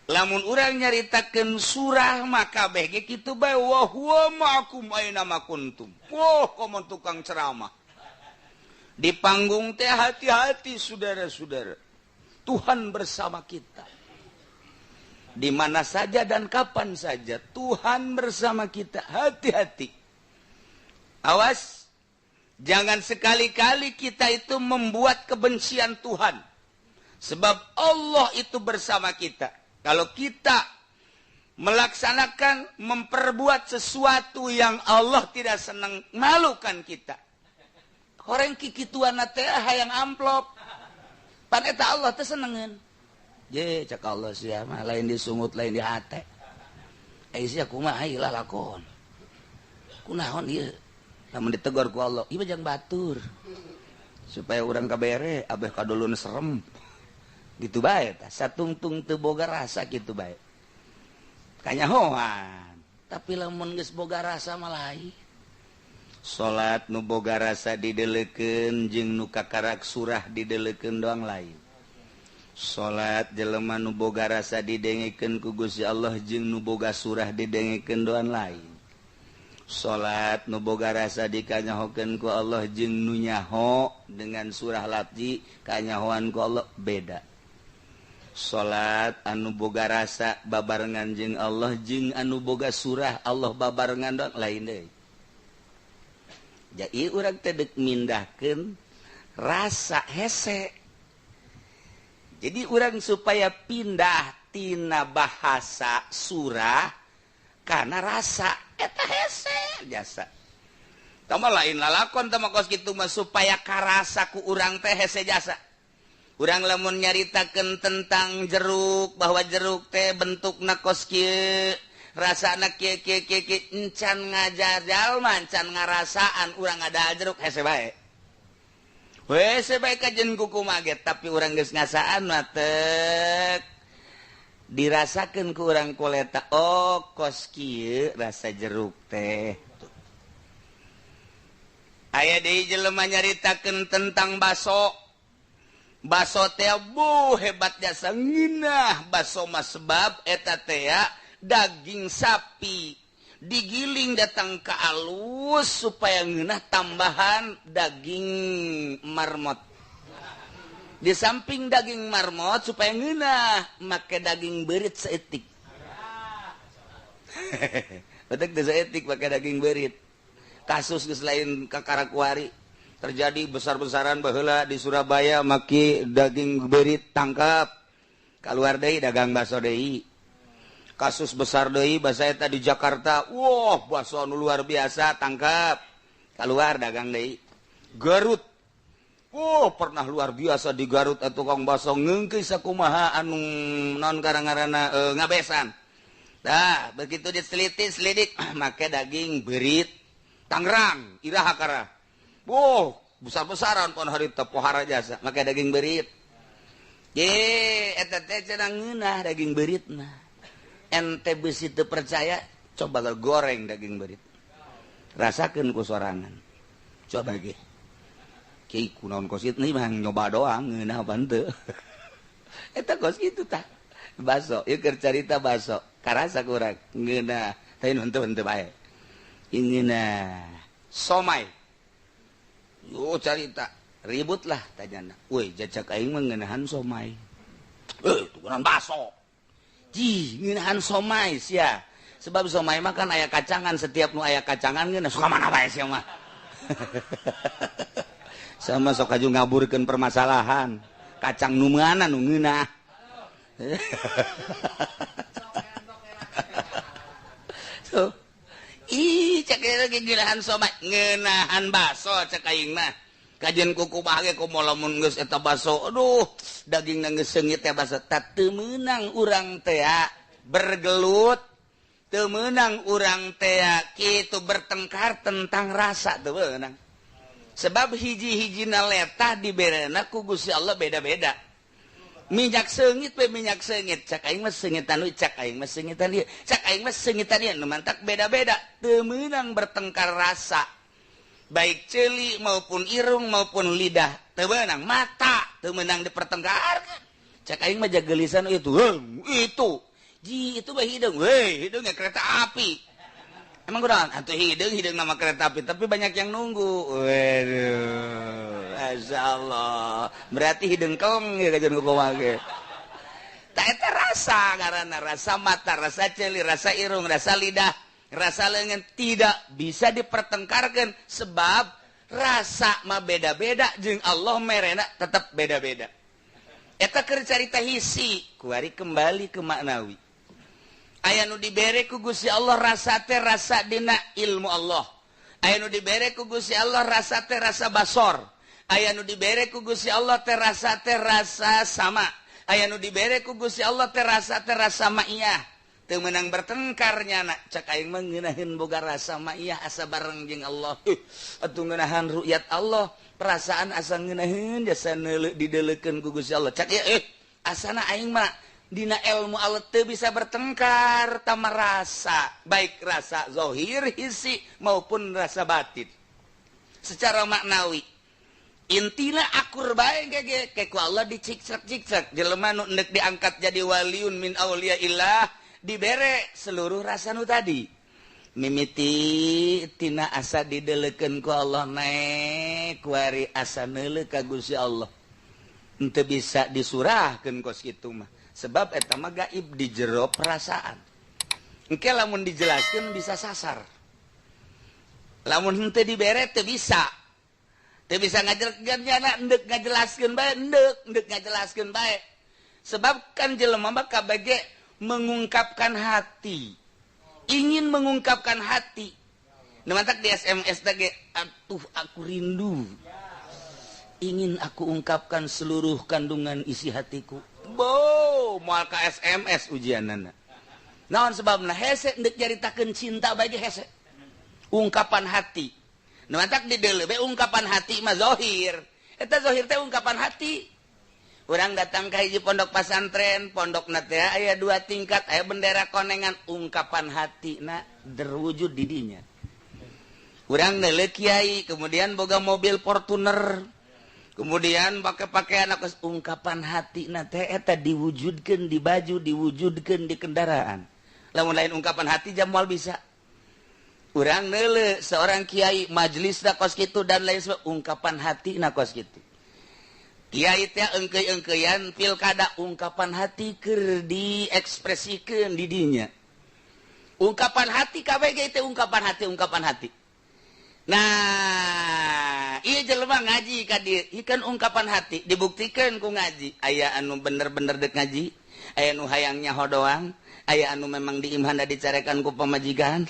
Lamun urang nyaritakeun surah maka kabeh ge kitu bae wa huwa ma'akum aina ma kuntum. Wah, komo tukang ceramah. Di panggung teh hati-hati saudara-saudara. Tuhan bersama kita. Di mana saja dan kapan saja Tuhan bersama kita. Hati-hati. Awas, jangan sekali-kali kita itu membuat kebencian Tuhan. Sebab Allah itu bersama kita. Kalau kita melaksanakan, memperbuat sesuatu yang Allah tidak senang, malukan kita. Horeng kikituan teh hayang amplop. Pan eta Allah teh senengeun. Je cak Allah sia mah lain disungut lain di hate. Eh sia kumaha ieu lah lakon. Kunaon ieu? Lamun ditegur ku Allah, ieu jang batur. Supaya urang kabere abeh kadulun serem. Gitu bae tah, satungtung teu boga rasa kitu bae. Kanyahoan. Tapi lamun geus boga rasa mah lain. Salat nu boga rasa didelekeun jeung nu kakarak surah didelekeun doang lain. Salat jelema nu boga rasa didengekeun ku Gusti Allah jeung nu boga surah didengekeun doang lain. Salat nu boga rasa dikanyahokeun ku Allah jeung nu nyaho dengan surah lafzi kanyahoan ku Allah beda. Salat anu boga rasa babarengan jeung Allah jeung anu boga surah Allah babarengan doang lain deui. Jadi urang teh deuk mindahkeun rasa hese. Jadi urang supaya pindah tina bahasa surah karena rasa eta hese jasa. Tama lain lalakon tama kos kitu mah supaya karasa ku urang teh hese jasa. Urang lamun nyaritakeun tentang jeruk bahwa jeruk teh bentukna kos kieu, rasana kieu kieu kieu kieu, encan ngajar jalma, encan ngarasaan urang ada jeruk hese bae. Hese bae kajen kukumaha ge, tapi urang geus ngasaan mah tek dirasakeun ku urang kuleta, oh kos kieu rasa jeruk teh. Aya deui jelema nyaritakeun tentang baso. Baso teh bu hebat jasa ngeunah baso mah sebab eta teh daging sapi digiling datang ke alus supaya ngeunah tambahan daging marmot. Di samping daging marmot supaya ngeunah make daging beurit saeutik. Betek teh saeutik make daging beurit. Kasus geus lain kakarakuari terjadi besar-besaran baheula di Surabaya make daging beurit tangkap. Kaluar deui dagang baso deui. Kasus besar deui basa eta di Jakarta, wah baso anu luar biasa tangkap. Keluar dagang deui. Garut. Oh, pernah luar biasa di Garut atuh tukang baso ngeungkeun sakumaha anu non karang-karana ngabesan. Dah, begitu diteliti selidik make daging beurit Tangerang, iraha karah. Wah, besar-besaran pon harita pohara jasa make daging beurit. Ye, eta teh cenah ngeunah daging beuritna. Ente besi teu percaya Coba goreng daging beurit. Rasakeun ku sorangan. Coba ge. Kiai kunaon kos kitu nih mah nyoba doang ngeunah apa henteu. Eta kos kitu tah. Baso, ieu keur carita baso. Karasa kurang ngeunah, tapi henteu henteu bae. Ngeunah. Somai. Yo carita ribut lah tanyana. Woi, jajak aing mah ngeunahan somai. Tukuran baso. Ji, ngeunahan somai sia. Sebab somai mah kan aya kacangan, setiap nu aya kacangan ngeunah suka mana bae sia mah. Sama sok aju ngaburkeun permasalahan. Kacang nu meunana nu ngeunah. So, ih cek lagi ngeunahan somai, ngeunahan baso cek aing mah. Kajian kuku bahagia kumo lamun geus eta baso, aduh, dagingna geus seungit teh baso. Ta teu meunang urang teh bergelut, teu meunang urang teh kitu bertengkar tentang rasa teu meunang. Sebab hiji-hijina letah diberena ku Gusti Allah beda-beda. Minyak seungit we minyak seungit, cak aing mah seungitan we, cak aing mah seungitan ieu, cak aing mah seungitan ieu, nu mantak beda-beda, teu meunang bertengkar rasa. Baik ceuli maupun irung maupun lidah teu meunang, mata teu meunang dipertengkarkeun. Cak aing mah jagelisan itu, itu. Ji itu mah hideung, weh, hideungnya kereta api. Emang kurang atuh hideung, hideung nama kereta api, tapi banyak yang nunggu. Waduh, masyaallah. Berarti hideung keleng ya kajian kumaha ge. Ta eta rasa ngaranna, rasa mata, rasa ceuli, rasa irung, rasa lidah, rasa lengan tidak bisa dipertengkarkan sebab rasa mah beda-beda jeung Allah merena tetap beda-beda. Eta keur carita hisi, kuari kembali ke maknawi. Aya nu dibere ku Gusti Allah rasa teh rasa dina ilmu Allah. Aya nu dibere ku Gusti Allah rasa teh rasa basor. Aya nu dibere ku Gusti Allah teh rasa sama. Aya nu dibere ku Gusti Allah teh rasa ma'iyah. Teu meunang bertengkar nyana, cak aing mah ngeunaheun boga rasa ma'iyah asa bareng jeung Allah. Atuh ngeunahan ru'yat Allah, perasaan asa ngeunaheun jasa neuleuh dideleukeun ku Gusti Allah. Cak ieu asana aing mah dina ilmu Allah teu bisa bertengkar tama rasa, baik rasa zahir hisi maupun rasa batin. Secara maknawi intina akur bae ge ke ku Allah dicikcak-cikcak jelema nu endek diangkat jadi waliun min auliyaillah dibere seluruh rasa nu tadi. Mimiti tina asa dideleukeun ku Allah naek kuari asa neuleuh ka Gusti Allah. Henteu bisa disurahkeun kos kitu mah. Sebab eta mah gaib di jero perasaan. Engke lamun dijelaskeun bisa sasar. Lamun henteu dibere teu bisa. Teu bisa ngajelaskeun nyana endek ngajelaskeun bae, endek ngajelaskeun bae. Sebab kan jelema mah kabeh mengungkapkan hati. Ingin mengungkapkan hati. Nu mantak di SMS teh ge, atuh aku rindu. Ingin aku ungkapkan seluruh kandungan isi hatiku. Bo, moal ka SMS ujianana. Naon sebabna hese endek nyaritakeun cinta bae ge hese. Ungkapan hati. Nu mantak di deuleu bae ungkapan hati mah zahir. Eta zahir teh ungkapan hati. Urang datang ka hiji pondok pasantren, pondokna teh aya 2 tingkat, aya bendera konengan, ungkapan hatina terwujud di dinya. Urang neuleuh kiai, kemudian boga mobil Fortuner. Kemudian pakai pakaian aku ungkapan hati na teh eta diwujudkeun di baju, diwujudkeun di kendaraan. Lamun lain ungkapan hati jam moal bisa. Urang neuleuh seorang kiai majelisna kos kitu dan lain sebagainya, ungkapan hati na kos kitu. Kiai teh engkeuy-engkeuyan pilkada ungkapan hati keur diekspresikeun di dinya. Ungkapan hati kabeh ge teh ungkapan hati, ungkapan hati. Nah, iya jelema ngaji ka dieu, ieu kan ungkapan hati dibuktikan ku ngaji. Aya anu bener-bener dek ngaji, aya anu hayang nyaho doang, aya anu memang diimhana dicarekan ku pamajikan,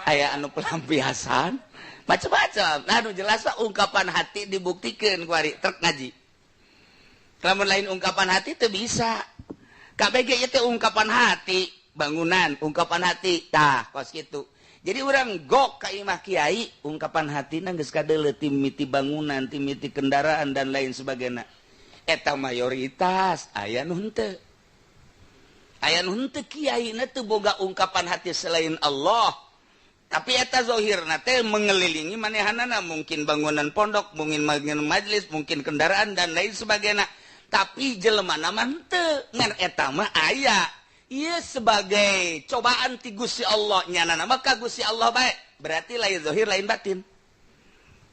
aya anu pelampiasan, macam-macam. Nah, anu jelas ungkapan hati dibuktikan ku ari trek ngaji. Lamun lain ungkapan hati teu bisa. Kabeh ge ieu teh ungkapan hati, bangunan ungkapan hati, tah kos kitu. Jadi orang gok ka imah kiai ungkapan hatina geus kadeuleu timiti bangunan, timiti kendaraan dan lain sebagainya. Eta mayoritas aya nu henteu. Aya nu henteu, kiai na teu boga ungkapan hati selain Allah, tapi eta zohirna teh mengelilingi manehanana, mungkin bangunan pondok, mungkin bangunan majelis, mungkin kendaraan, dan lain sebagainya, tapi jelema mah henteu. Ngan eta mah aya ieu sebagai cobaan ti Gusti Allah, nyana mah ka Gusti Allah bae, berarti lain zohir, lain batin.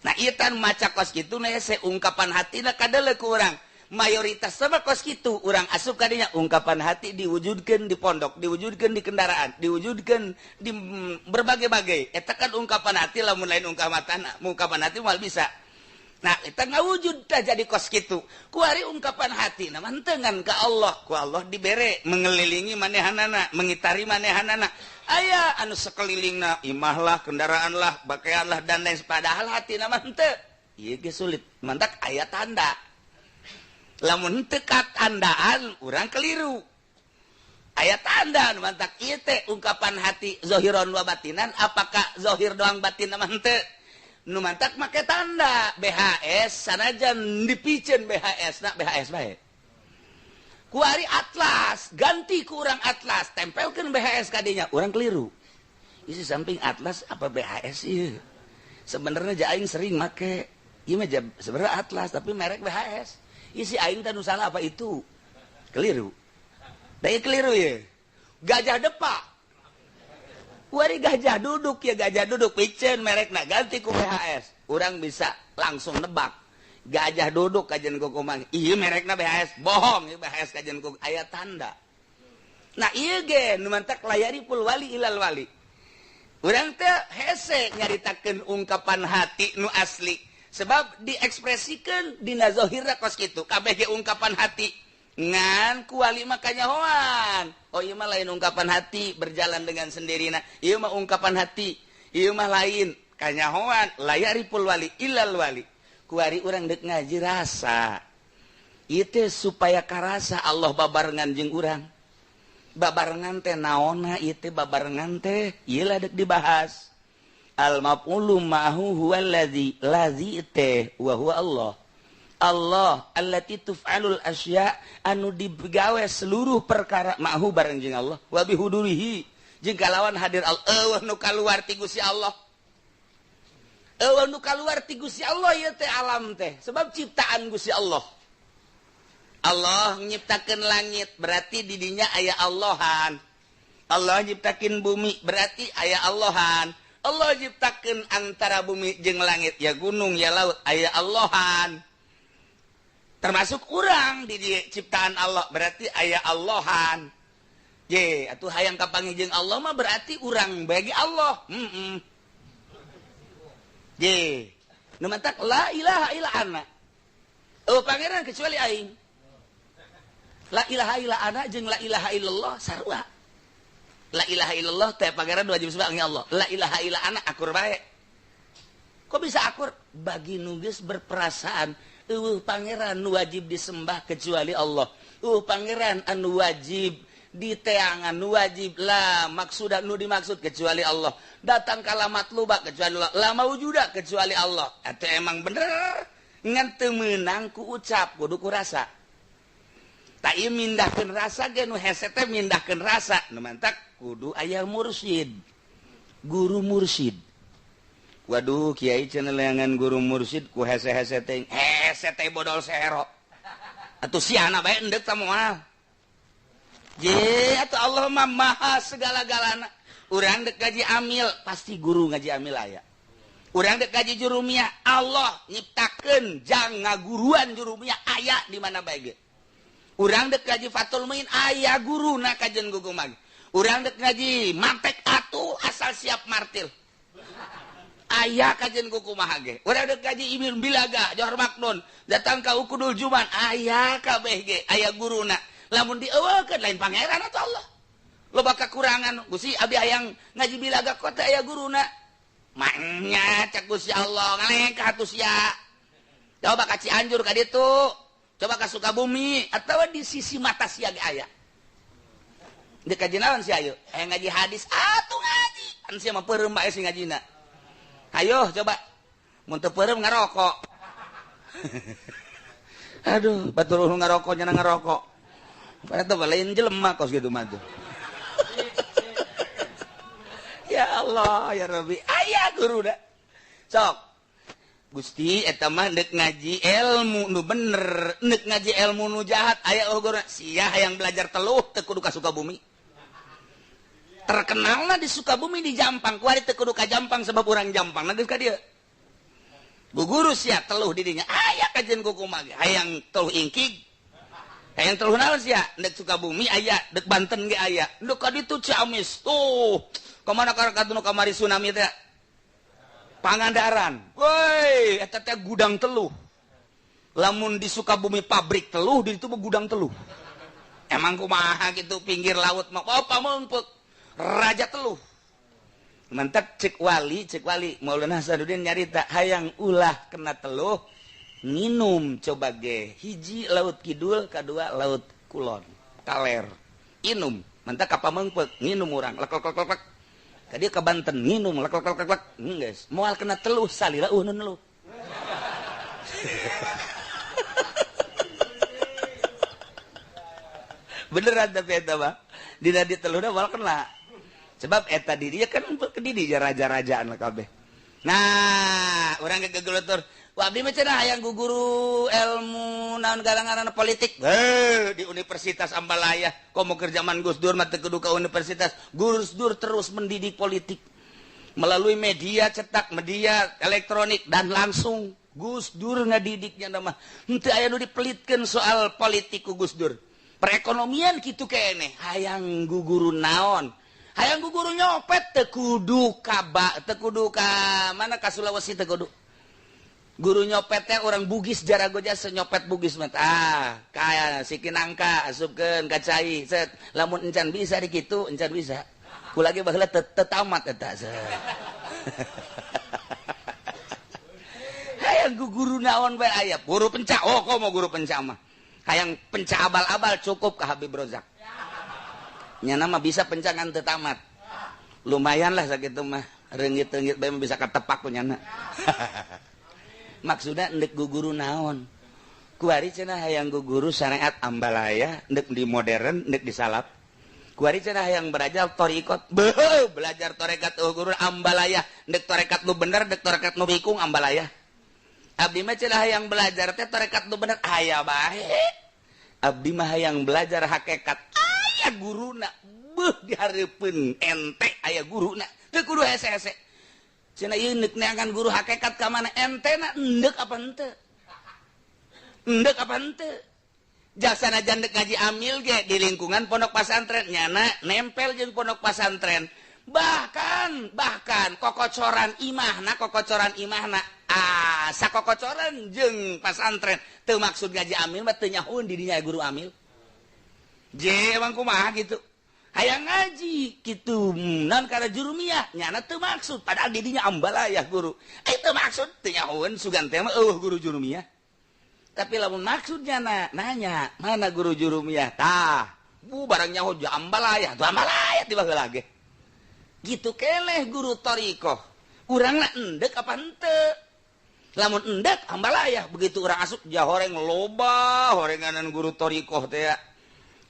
Nah, ieu tan maca kos kitu na hese ungkapan hatina kadele ku urang. Mayoritas sama kos kitu urang asup kadinya, ungkapan hati diwujudkan di pondok, diwujudkan di kendaraan, diwujudkan di berbagai-bagai. Eta kan ungkapan hati. Lamun lain ungkapan ungkapan hati moal bisa. Nah, eta ngawujud tah jadi kos kitu. Kuari ungkapan hati nah ngan ka Allah, ku Allah dibere mengelilingi manehanana, mengitari manehanana. Aya anu sekelilingna imah lah, kendaraan lah, pakaian lah, dan lain, padahal hati mah henteu. Ieu ge sulit, mantak aya tanda. Lamun henteu tandaan, urang keliru. Aya tanda, mantak ieu teh ungkapan hati zohiron wa batinan, apakah zohir doang, batin mah henteu. Nu mantak make tanda BHS, sanajan dipiceun BHS na BHS bae. Kuari atlas ganti ku urang atlas, tempelkeun BHS kadinya, urang keliru. Isi samping atlas apa BHS ieu? Sebenarnya aing sering make ieu mah, sebenarnya atlas tapi merek BHS. Isi aing teh nu salah apa itu? Keliru. Da keliru ya. Gajah depak. Wari gajah duduk ya, gajah duduk piceun merek na, ganti ku BHS. Urang bisa langsung nebak. Gajah duduk kajian ku kumang. Iya, merekna BHS, bohong ieu BHS kajian ku aya tanda. Nah, ieu ge nu mantak la ya'riful wali ilal wali. Urang teh hese nyaritakeun ungkapan hati nu asli. Sebab diekspresikan dina zahirna kos kitu. Kabeh ge ungkapan hati. Ngan ku wali mah kanyahoan. Oh, ieu mah lain ungkapan hati berjalan dengan sendirinya. Ieu mah ungkapan hati. Ieu mah lain kanyahoan. La ya'riful wali illal wali. Kuari urang dek ngaji rasa. Ieu teh supaya karasa Allah babarengan jeung urang. Babarengan teh naonna ieu teh? Babarengan teh ieu lah dek dibahas. Al maf'ulu ma'ahu huwa allazi, lazi teh wa huwa Allah. Allah allati tuf'alul asya, anu digawe seluruh perkara, ma'hu bareng jeung Allah, wa bihudurihi jeung kalawan hadir Allah. Euweuh nu kaluar ti Gusti Allah, euweuh nu kaluar ti Gusti Allah. Ieu teh alam teh sebab ciptaan Gusti Allah. Allah nyiptakeun langit, berarti didinya aya Allahan. Allah nyiptakeun bumi, berarti aya Allahan. Allah nyiptakeun antara bumi jeung langit, ya gunung, ya laut, aya Allahan. Termasuk urang di ciptaan Allah, berarti aya Allahan. Ye, atuh hayang kapanggih jeung Allah mah berarti urang bagi Allah. Ye, nu mantak la ilaha illa ana. Oh, pangeran kecuali aing. La ilaha illa ana jeung la ilaha illallah sarua. La ilaha illallah teh pangeran wajib sebab Allah. La ilaha illa ana akur bae. Kok bisa akur? Bagi nu geus berperasaan euweuh pangeran nu wajib disembah kecuali Allah. Euweuh pangeran anu wajib diteangan, nu wajib la maksuda nu dimaksud kecuali Allah. Datang kala matluba kecuali Allah. La maujuda kecuali Allah. Atau emang bener ngan teu meunang ku ucap, kudu ku rasa. Tak ieu mindahkeun rasa ge nu hese teh mindahkeun rasa. Nu mantak kudu aya mursyid. Guru mursyid. Waduh, kiai cenah leangan guru mursyid ku hese-hese teh. Hese teh bodol sehero. Atuh siana bae endek ta moal. Je, atuh Allah mah maha segala-galana. Urang dek ngaji amil, pasti guru ngaji amil aya. Urang dek ngaji jurumiyah, Allah nyiptakeun jang ngaguruan jurumiyah aya di mana bae ge. Urang dek ngaji Fathul Muin aya guruna kajen gugumag. Urang dek ngaji mantek atuh asal siap martil. Aya kajen kumaha ge. Urang dek ngaji Ibn Bilaga, Johar Maknun, datang ka Ukudul Juman, aya kabeh ge, aya guruna. Lamun dieuweukeun lain pangeran atau Allah. Loba kekurangan, Gusti, abi hayang ngaji bilaga kok teu aya guruna. Maknya cek Gusti Allah ngalengkah atuh sia. Coba ka Cianjur ka ditu. Coba ka Sukabumi atau di sisi mata sia ge aya. Dek kaji naon sia ayo? Hayang ngaji hadis atuh ngaji. Kan sia mah peureum bae sing ngajina. Ayo coba. Mun teu peureum ngarokok. Aduh, batur ngarokok nyana ngarokok. Padahal lain jelema kos gitu mah tuh. Ya Allah ya Rabbi, aya guru da. Sok Gusti eta mah deuk ngaji ilmu nu bener, deuk ngaji ilmu nu jahat aya guru sia hayang belajar teluh teu kudu ka Sukabumi. Terkenalna di Sukabumi di Jampang, kuari teu kudu ka Jampang sebab urang Jampang na geus ka dieu. Bu guru sia teluh di dinya aya kajian kumaha ge hayang teluh ingkig. Hayang teluh naon sia deuk Sukabumi aya, deuk Banten ge aya. Deuk ka ditu Ciamis. Tuh, kemana ka kamari tsunami teh? Pangandaran. Woi, eta teh gudang teluh. Lamun di Sukabumi pabrik teluh, di ditu mah gudang teluh. Emang kumaha gitu pinggir laut mah oh pameungpeuk raja teluh. Mantap cek wali Maulana Hasanuddin nyarita hayang ulah kena teluh minum coba ge hiji laut kidul kadua laut kulon kaler inum mantap ka pameungpeuk nginum urang lek lek lek lek ka dieu ka Banten nginum lek lek lek lek geus moal kena teluh salira eueuh nu neluh. Beneran tapi eta mah dina di teluhna moal kena sebab eta dirinya kan ke diri raja-rajaan kabeh. Nah, urang gegelutur. Wah, abdi mah cenah hayang guru ilmu naon garangan politik. Heuh, di Universitas Ambalaya. Komo keur zaman Gus Dur mah teu kudu ka universitas. Gus Dur terus mendidik politik melalui media cetak, media elektronik dan langsung Gus Dur ngadidiknya mah. Henteu aya nu dipelitkeun soal politik ku Gus Dur. Perekonomian kitu keneh, hayang guguru naon? Hayang guru nyopet teu kudu ka teu kudu ka mana ka Sulawesi teu kudu. Guru nyopet teh urang Bugis jarago jasa nyopet Bugis mah. Ah, kaya sikinangka asupkeun ka cai set lamun encan bisa di kitu encan bisa. Kula ge baheula teu tamat eta. Hayang guru naon bae aya guru pencak. Oh, komo guru pencak mah. Hayang pencak abal-abal cukup ka Habib Rozak. Nyana mah bisa pencangan teu tamat. Lumayan lah sakitu mah. Reungit-reungit bae mah bisa katepak ku nyana. Maksudna endek guguru naon? Kuari cenah hayang guguru syariat Ambalaya, endek di modern, endek di salaf. Kuari cenah hayang belajar thariqat. Beuh, belajar tarekat guru Ambalaya, endek tarekat nu bener, endek tarekat nu bikung Ambalaya. Abdi mah cenah hayang belajar teh tarekat nu bener aya bae. Abdi mah hayang belajar hakikat. Aya guruna beuh dihareupeun ente aya guruna teu kudu hese-hese cenah ieu neuk neangan guru hakikat ka mana ente na endek apa henteu endek apa henteu jasana jandek ngaji amil ge di lingkungan pondok pasantren nyana nempel jeung pondok pasantren bahkan kokocoran imahna ah sakokocoran jeung pasantren teu maksud ngaji amil mah teu nyahoeun di dinya guru amil. Je emang kumaha gitu hayang ngaji kitu non kana jurumiyah nyana teu maksud padahal didinya Ambalayah guru teu maksud teu nyahoeun sugan teh mah eueuh guru jurumiyah tapi lamun maksudnya na nanya mana guru jurumiyah tah bu barang nyaho Ambalayah tuh Ambalayah tiba heula ge gitu keleh guru thariqah urangna endek apa henteu lamun endek Ambalayah begitu urang asup jahoreng loba horenganan guru thariqah teh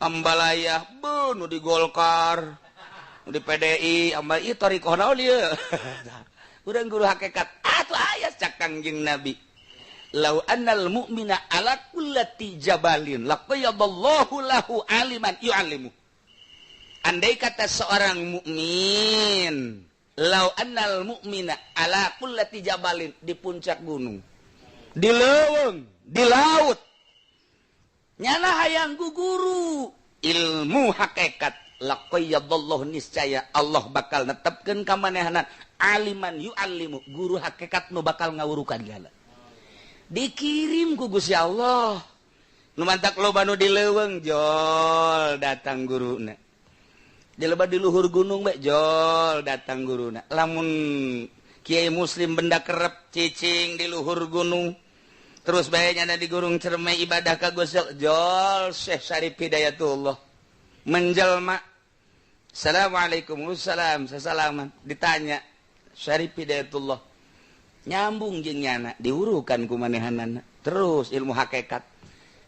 Ambalaya beuh nu di Golkar, nu di PDI, ambalaya ieu thariqah naon ieu? Urang guru hakikat atuh aya cak Kangjeng Nabi. Lau annal mu'mina ala kullati jabalin laqayyadallahu lahu aliman yu'allimu. Andai kata seorang mukmin, lau annal mu'mina ala kullati jabalin di puncak gunung, di leuweung, di laut, nyana hayang guguru ilmu hakikat laqayyadallahu niscaya Allah bakal netepkeun ka manehna aliman yu'allimu guru hakikat nu bakal ngawurukan gala dikirim ku Gusti Allah nu mantak loba nu di leuweung jol datang guruna di loba di luhur gunung bae jol datang guruna lamun kiai muslim benda kerep cicing di luhur gunung terus bae nyana di gurung cermai ibadah ka Gusti jol Syekh Syarif Hidayatullah menjelma assalamualaikum wassalam sasalaman ditanya Syarif Hidayatullah nyambung jeung nyana diurukan ku manehanana terus ilmu hakikat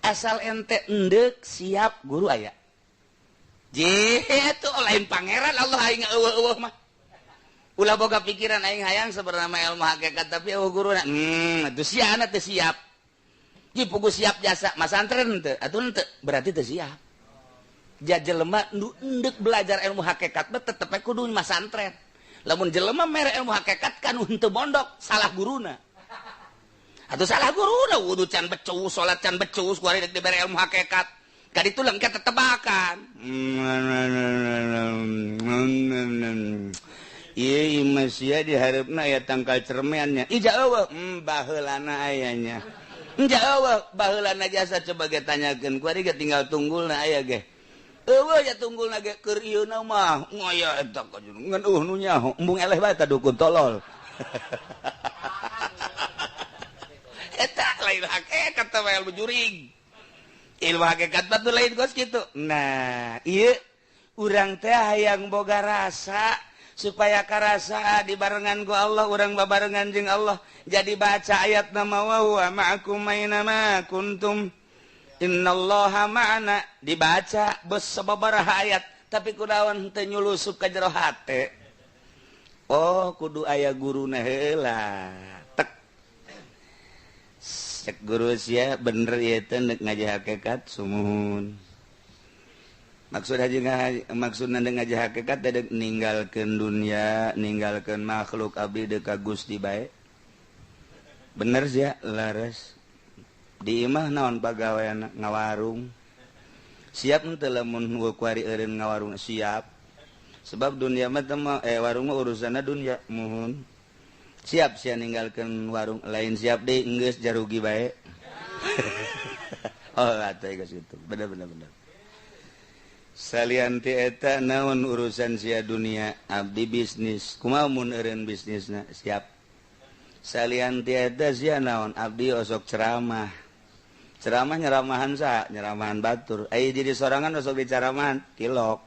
Asal ente endek siap guru aya. Itu lain pangeran Allah aing eueuh-eueuh mah. Ulah boga pikiran aing hayang sebenarnya ilmu hakikat tapi eueuh guruna. Atuh siana teu siap. Ji pugu siap jasa masantren teu atuh henteu berarti teu siap. Ja jelema nu endek belajar ilmu hakikat mah tetep we kudu masantren. Lamun jelema mere ilmu hakikat kan henteu mondok salah guruna. Atuh salah guruna wudu can becus, salat can becus kuari dek dibere ilmu hakikat. Kaditu lengket tetebakan. Ieu imah sia dihareupna aya tangkal cermeannya. Ija eueuh, baheulana aya nya. Ija eueuh, baheulana jasa coba ge tanyakeun kuari ge tinggal tunggulna aya ge. Eueuh ya tunggulna ge keur ieuna mah ngaya eta ngan eueuh nu nyaho embung eleh bae ta dukun tolol. Eta lain hakikat teh ilmu jurig. Ilmu hakikat batu lain kos gitu. Nah, iya urang teh hayang boga rasa supaya karasa dibarengan ku Allah, urang babarengan jeung Allah. Jadi baca ayat nama wa huwa ma'akum aina kuntum innallaha ma'ana dibaca bes sababaraha ayat tapi kunaon teu nyulusup ka jero hate. Oh, kudu aya guruna heula. Cek guru sia bener ieu teh nek ngaji hakikat sumuhun. Maksud haji maksudna ngaji hakikat teh ninggalkeun dunia, ninggalkeun makhluk abdi deuk ka Gusti bae. Bener sia laras. Di imah naon pagawean ngawarung. Siap henteu lamun kuari eureun ngawarung siap. Sebab dunia mah teh warung mah urusanna dunia muhun. Siap sia ninggalkeun warung lain siap deui enggeus jarugi bae. Oh atuh geus kitu. Bener bener bener. Salian ti eta naon urusan sia dunia abdi bisnis. Kumaha mun eureun bisnisna siap. Salian ti eta sia naon abdi osok ceramah. Ceramah nyeramahan saha? Nyeramahan batur. Ai jadi sorangan osok dicaramahan tilok.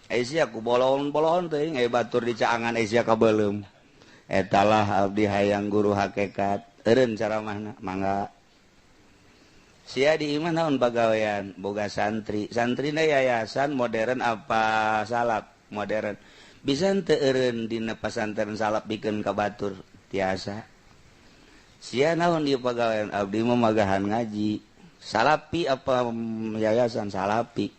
Ai sia ku bolon-bolon teuing ai batur dicaangan ai sia kabeuleum. Etalah abdi hayang guru hakikat eureun caramahna mangga sia di imah naon pagawean boga santri santrina yayasan modern apa salap modern bisa henteu eureun dina pasantren salap bikeun ka batur tiasa sia naon ieu pagawean abdi mah magahan ngaji salapi apa yayasan salapi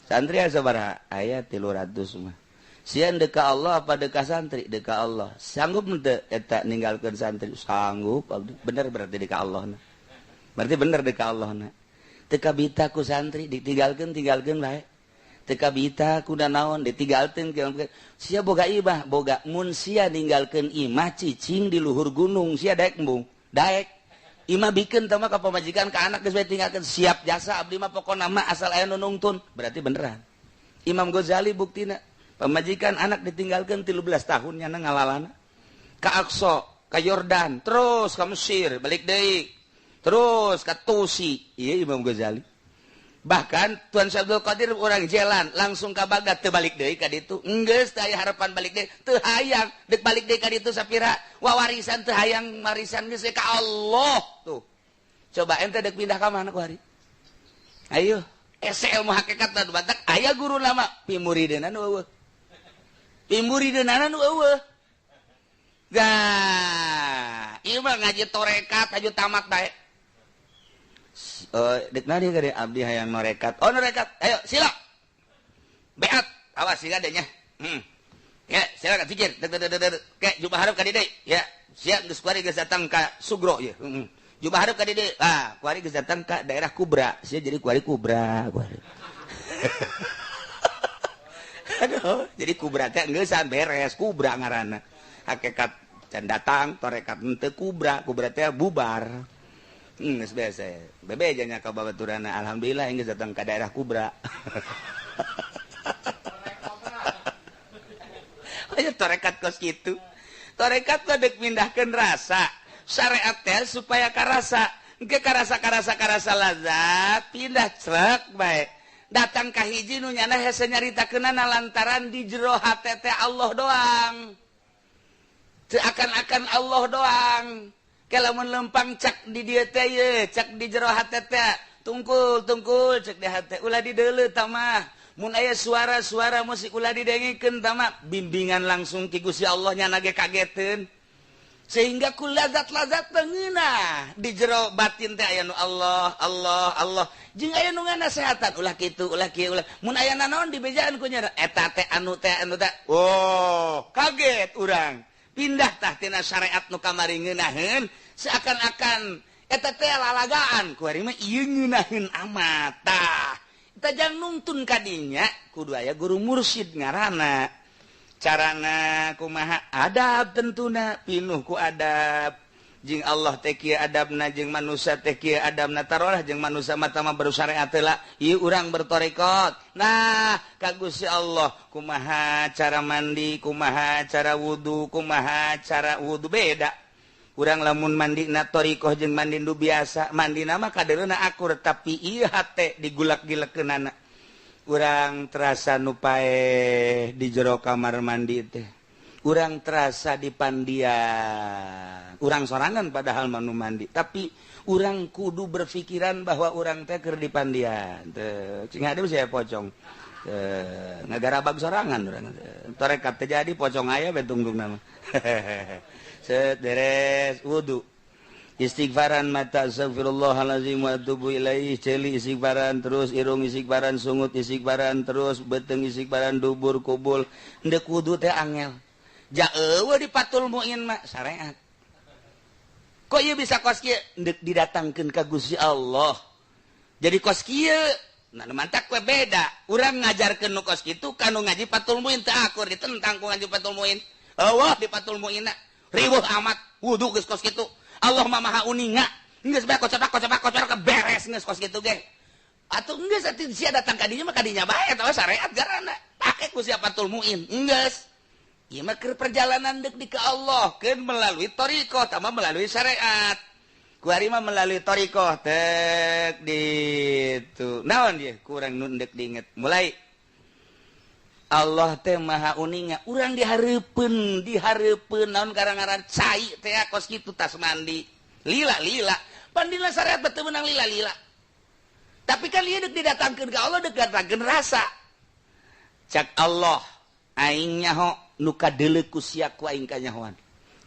santri sabaraha aya 300 mah. Sian deka Allah apa deka santri? Deka Allah. Sanggup henteu eta ninggalkeun santri? Sanggup abdi. Bener berarti deka Allah na. Berarti bener deka Allah na. Teu kabita ku santri ditinggalkeun tinggalkeun bae. Teu kabita ku naon ditinggalkeun. Sia boga imah, boga mun sia ninggalkeun imah cicing di luhur gunung sia daek embung. Daek. Imah bikeun teh mah ka pamajikan ka anak geus bae tinggalkeun siap jasa abdi mah pokona mah asal aya nu nungtun. Berarti beneran. Imam Ghazali buktina pamajikan anak ditinggalkan 13 tahun nyana ngalalana ka Aqsa, ka Yordan, terus ka Mesir, balik deui. Terus ka Tusi. Ieu Imam Ghazali. Bahkan Tuan Syekh Abdul Qadir urang jalan langsung ka Baghdad teu balik deui ka ditu. Enggeus teu aya harapan balik deui, teu hayang deuk balik deui ka ditu sapira wawarisan teu hayang warisan geus ka Allah tuh. Coba ente deuk pindah ka mana ku hari? Ayo, ese ilmu hakikat nu batak aya guru lama pimurideuna nu eueuh. Pimurideunana nu eueuh. Dah, ieu mah ngaji torekat aju tamat bae. Deuk nadi gede abdi hayang norekat. Oh norekat, ayo sila. Beat, awas sila deh nya. Ya, silakan zikir. Dek dek dek dek. Ke jumpa hareup ka dieu. Ya, siap geus kuari geus datang ka Sugro ye. Jumpa hareup ka dieu. Ah, kuari geus datang ka daerah Kubra. Sia jadi kuari Kubra, kuari. Aduh, jadi kubra teh engeusan beres kubra ngaranna. Hakikat can datang, torekat henteu kubra, kubra teh bubar. Geus biasa. Bebe nya ka babaturana alhamdulillah geus datang ka daerah kubra. Ayo torekat kos kitu. Torekat mah deuk mindahkeun rasa. Syariat teh supaya karasa. Engke karasa-karasa-karasa lazat pindah crek bae. Datang ka hiji nu nyana hese nyaritakeunana lantaran di jero hate teh Allah doang. Teu akan-akan Allah doang. Ke lamun lempang cak di dieu teh ye, cak di jero hate teh Tungkul tungkul cek di hate ulah dideuleu tamah. Mun aya suara-suara musik ulah didengikeun tamah. Bimbingan langsung ki Gusti Allah nya ge kageteun. Sehingga ku lazat-lazat tengeunah di jero batin teh aya nu Allah Allah Allah jeung aya nu nganasehatan ulah kitu ulah kieu ulah mun aya nanaon dibejaan ku nya eta teh anu teh anu teh. Oh, kaget urang pindah tah tina syariat nu kamari ngeunaheun seakan-akan eta teh lalagaan ku ari mah ieu ngeunaheun amat tah. Eta jang nungtun kadinya kudu aya guru mursyid ngaranna. Carana kumaha adab tentuna pinuh ku adab jeung Allah teh kieu adabna jeung manusia teh kieu adabna tarolah jeung manusia mah tama bersyariat heula ieu urang bertorekot. Nah ka Gusti Allah kumaha cara mandi kumaha cara wudu kumaha cara wudu beda. Urang lamun mandina torikoh jeung mandi nu biasa mandina mah kadereuna akur tapi ieu hate digulak-gilekeunana. Urang terasa nu paeh di jero kamar mandi teh. Urang terasa di pandian. Urang sorangan padahal mah nu mandi, tapi urang kudu berpikiran bahwa urang teh keur di pandian. Teu cing hade saya pocong. Teu ngagarabag sorangan urang. Torekat teh jadi pocong aya we tungtungna mah. Set beres wudu. Istighfaran mata astagfirullahalazim wa atubu ilaih, ceuli istighfaran terus, irung istighfaran, sungut istighfaran terus, beuteung istighfaran, dubur kubul. Endek wudu teh angel. Ja eueuh di Fathul Muin mah syariat. Kok ieu bisa kos kieu? Endek didatangkeun ka Gusti Allah. Jadi kos kieu, nah mantak we beda. Urang ngajarkeun nu kos kitu ka nu ngaji Fathul Muin teu akur ditentang ku ngaji Fathul Muin. Eueuh di Fathul Muin riweuh amat wudu geus kos kitu. Allah mah maha uninga geus bae kocorak kocorak kocorak beres geus kos kitu ge. Atuh geus atuh sia datang ka dinya mah ka dinya bae eta syariat garana. Pake ku sia Fathul Muin geus. Ieu mah keur perjalanan deuk di ka Allah keun melalui thariqah tama melalui syariat. Ku ari mah melalui thariqah tek ditu. Naon ieu kurang nu deuk diinget. Mulai Allah teh maha uninga urang dihareupeun dihareupeun naon karang-ngaran cai teh kos kitu tas mandi lila-lila pandina syariat teu meunang lila-lila tapi kan ieu deuk didatangkeun ka Allah deuk datangkeun rasa cak Allah aing nyaho nu kadeuleu ku sia ku aing kanyahoan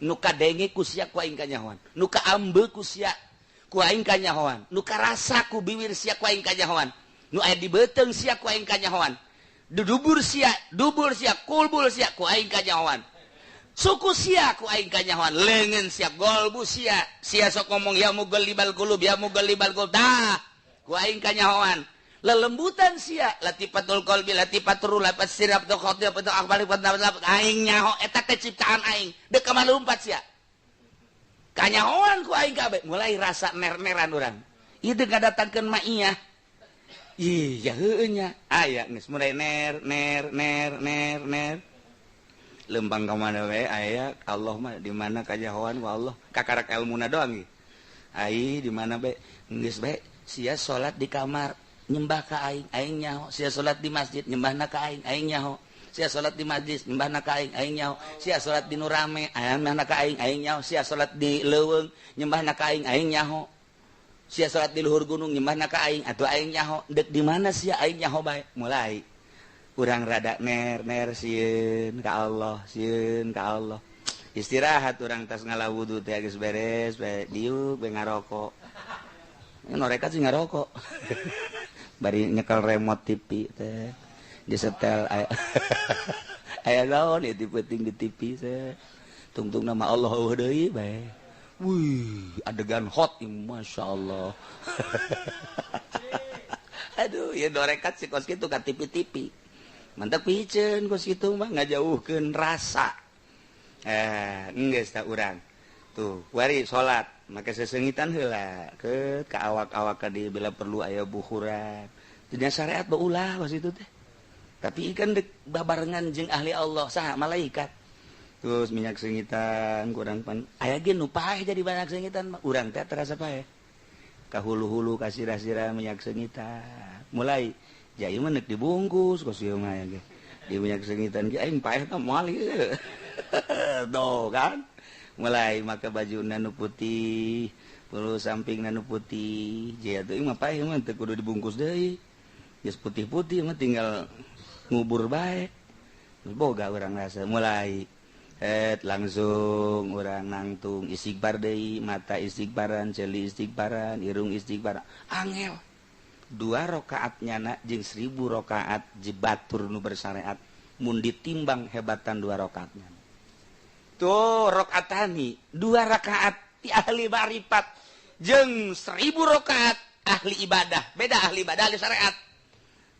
nu kadenge ku sia ku aing kanyahoan nu kaambe ku sia ku aing kanyahoan nu karasa ku biwir sia ku aing kanyahoan nu aya di beuteung sia ku aing kanyahoan dubur sia, dubur sia, kulbul sia, ku aing kanyahoan. Suku sia ku aing kanyahoan, leungeun sia, golbu sia. Sia sok ngomong ya mugallibal qulub, ya mugallibal qulub. Tah, ku aing kanyahoan. Lelembutan sia, latifatul qalbi, latifatul ruh, latifatul sirab, khotir, latifatul akhbar, latifatul aing nyaho eta teh ciptaan aing. Deuk ka lumpat sia. Kanyahoan ku aing kabeh, mulai rasa ner-neran urang. Ieu deuk ngadatangkeun maiyah. Iya heueuh nya aya geus mulai ner ner ner ner ner lempang ka mana we aya Allah mah di mana kajahoan ku Allah kakarak elmuna doang ge ai di mana bae geus bae sia salat di kamar nyembah ka aing aing nyaho sia salat di masjid nyembahna ka aing aing nyaho sia salat di majlis nyembahna ka aing aing nyaho sia salat di nu rame nyembahna ka aing aing nyaho sia salat di leuweung nyembahna ka aing aing nyaho sia salat di luhur gunung nyembahna ka aing atuh aing nyaho deuk di mana sia aing nyaho bae mulai urang rada ner ner sieun ka Allah sieun ka Allah istirahat urang tas ngala wudu teh geus beres bae diuk bae ngarokok norekat sih ngarokok bari nyekel remote TV teh disetel aya naon ieu penting di TV teh tungtung nama Allah eueuh deui bae. Wih, adegan hot, masya Allah. Aduh, ya dorekat si kos kitu ka TV-TV. Mantap piceun kos kitu mah ngajauhkeun rasa. Geus tah urang. Tuh, wari salat, make sesengitan heula ke ka awak-awak ka di bila perlu aya buhuran. Dina syariat beulah kos kitu teh. Tapi kan dek babarengan jeung ahli Allah saha malaikat. Terus minyak sengitan kurang pan aya ge nu paeh jadi banyak sengitan mah urang teh terasa paeh ka hulu-hulu ka sirah-sirah minyak sengitan mulai jai mah neuk dibungkus kos ieu mah ge di minyak sengitan ge aing paeh tah moal ieu. Tuh kan mulai make bajuna nu putih Bulu samping nu putih jaya tuh mah paeh mah teu kudu dibungkus deui. Geus putih-putih mah tinggal ngubur bae. Boga urang rasa mulai langsung urang nangtung istighfar deui, mata istighfaran, ceuli istighfaran, irung istighfar. Angel. 2 rakaat nyana jeung 1000 rakaat jebatur nu bersyariat mun ditimbang hebatan 2 rakaatnya. Tuh rakaatani 2 rakaat ti ahli ma'rifat jeung 1000 rakaat ahli ibadah. Beda ahli ibadah ahli syariat.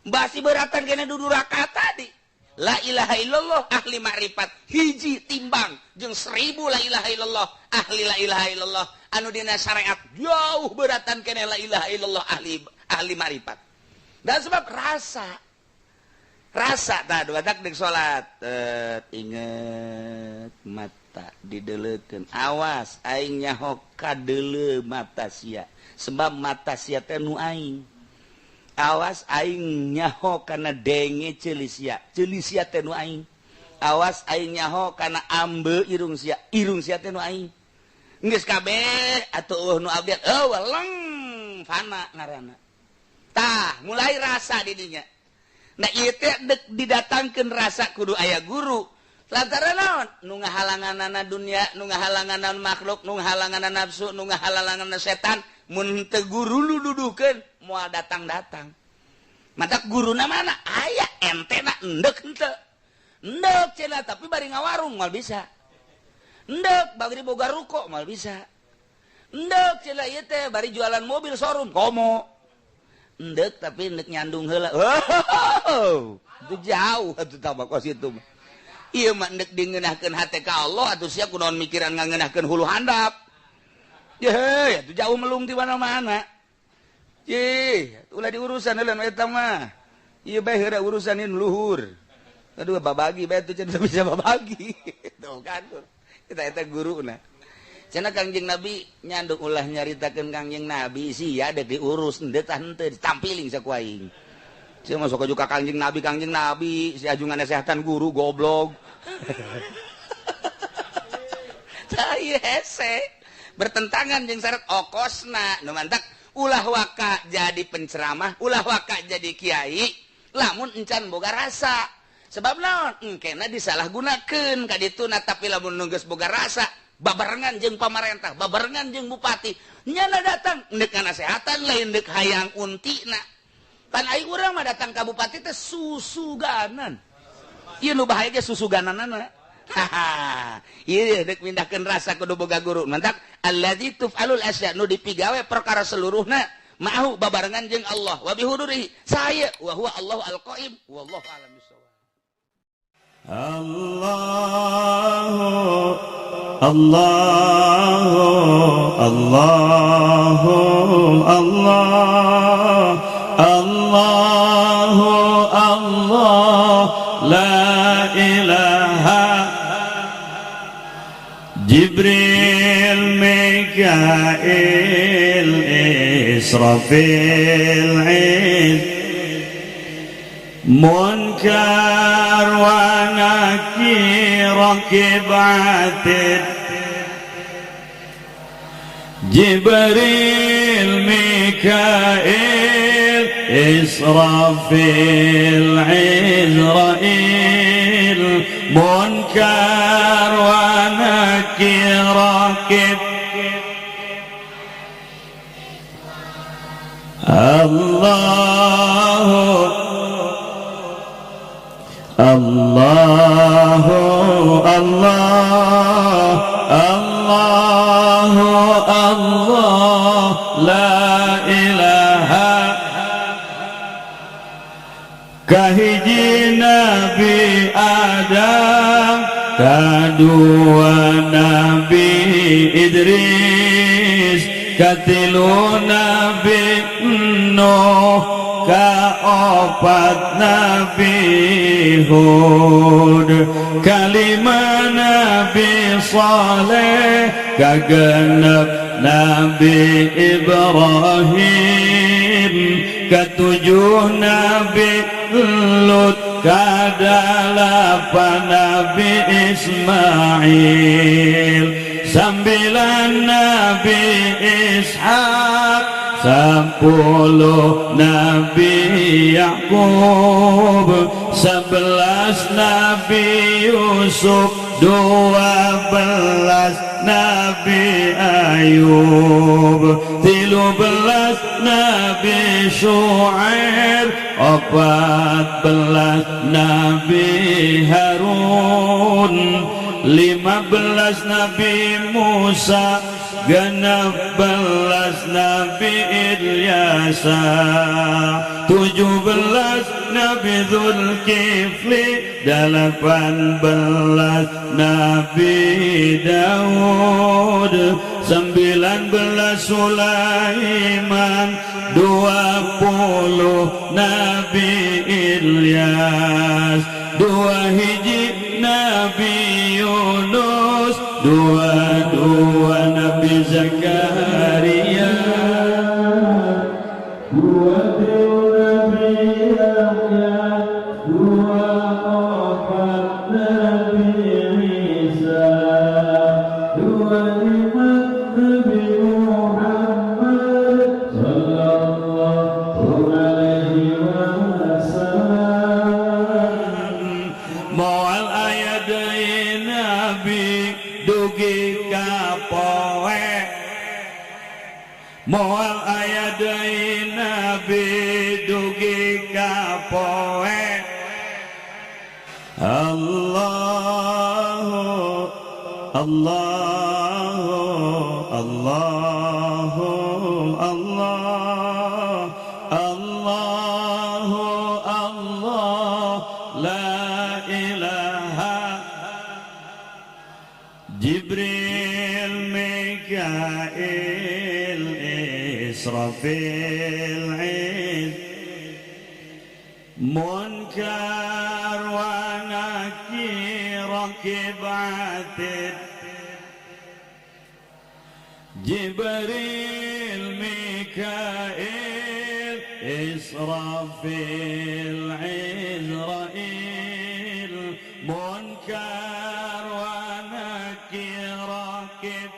Basi beratan kena 2 rakaat tadi. La ilaha illallah ahli ma'rifat hiji timbang jeung 1000 la ilaha illallah ahli la ilaha illallah anu dina syariat jauh beratan kena la ilaha illallah ahli ma'rifat. Dan sebab rasa tah dua tak dek salat inget mata didelekeun, awas aing nyaho kadeuleu mata sia sebab mata sia teh nu aing. Awas aing nyaho kana denge ceuli sia, ceuli sia teh nu aing. Awas aing nyaho kana ambe irung sia, irung sia teh nu aing. Geus kabeh atuh eueuh nu abdi eueuh leng fana ngaranna. Tah mulai rasa di dinya. Nah ieu teh dek didatangkeun rasa kudu aya guru. Lantaran naon? Nu ngahalanganana dunia, nu ngahalanganana makhluk, nu ngahalanganana nafsu, nu ngahalanganana setan. Mun teu guru nu duduhkeun moal datang-datang. Matak guruna mana? Aya entena endek henteu. Endek cenah tapi bari ngawarung moal bisa. Endek bari boga ruko moal bisa. Endek cenah ieu teh bari jualan mobil showroom komo. Endek tapi endek nyandung heula. Oh, itu jauh atuh tambah kos itu. Ieu mah endek dingeunahkeun hate ka Allah atuh sia kunaon mikiran ngangeunahkeun hulu handap. Ye, itu jauh melung di mana-mana. Ye, ulah diurusan heula nu eta mah. Ieu bae heula urusan ieu luhur. Aduh babagi bae atuh cenah bisa babagi. Tuh kan. Kita eta guruna. Cenah Kangjeng Nabi nyanduk ulah nyaritakeun Kangjeng Nabi sia dek diurus henteu tah henteu ditampiling saku aing. Sia masuk ka Kangjeng Nabi, si ajungan nasehatan guru goblok. Tah ieu hese. Bertentangan jeung syarat okosna nu mantak ulah waka jadi penceramah, ulah waka jadi kiai lamun encan boga rasa. Sebab naon? Engkena disalahgunakeun ka dituna tapi lamun nu geus boga rasa babarengan jeung pamarentah, babarengan jeung bupati, nyana datang ndek nasehatan lain ndek hayang untina. Pan aing urang mah datang ka bupati teh susuganan. Ieu nu bahaya ge susugananana. Haha, ieu dek mindahkeun rasa kudu boga guru. Mantak allazi tuf'alul asya nu dipigawe perkara seluruhna ma'ahu babarengan jeung Allah wa bihudurihi saya wa huwa Allahu al-qaim wallahu a'lam bissawab. Allahu Allahu Allahu Allah Allahu Allah la ilaha Jibril Mikail Israfil Munkar wa Nakir Raqib Atid Jibril Mikail Israfil Izrail Munkar wa Nakir Raqib Allahu Allahu Allah Allahu Allah la ilaha kahiji Nabi Adam kadua Nabi Idris katilu Nabi Nuh kaopat Nabi Hud kalima Nabi Saleh kagenep Nabi Ibrahim ketujuh Nabi Lut kadalapan Nabi Ismail. 9 Nabi Ishak, 10 Nabi Yakub, 11 Nabi Yusuf, 12 Nabi Ayub, 13 Nabi Shu'aib, 14 Nabi Harun, 15 Nabi Musa, 16 Nabi Ilyasa, 17 Nabi Zulkifli, 18 Nabi Daud, 19 Sulaiman, 20 Nabi Ilyas, 2 Nabi Yunus, 22 Nabi Zakaria, 23 Nabi Yahya, 24 Nabi Isa, 25 Nabi Muhammad sallallahu alaihi wasallam. Moal aya deui nabi dugi ka poe, moal aya deui nabi dugi ka poe. Allahu Allahu Allahu Allah Allahu Allah la ilaha. Jibril, Mikail, Israfil, Iz, Munkar wa Nakir, Rakib, Atid, Jibril, Mikail, Israfil, Izrail, Munkar wa Nakir, Rakib.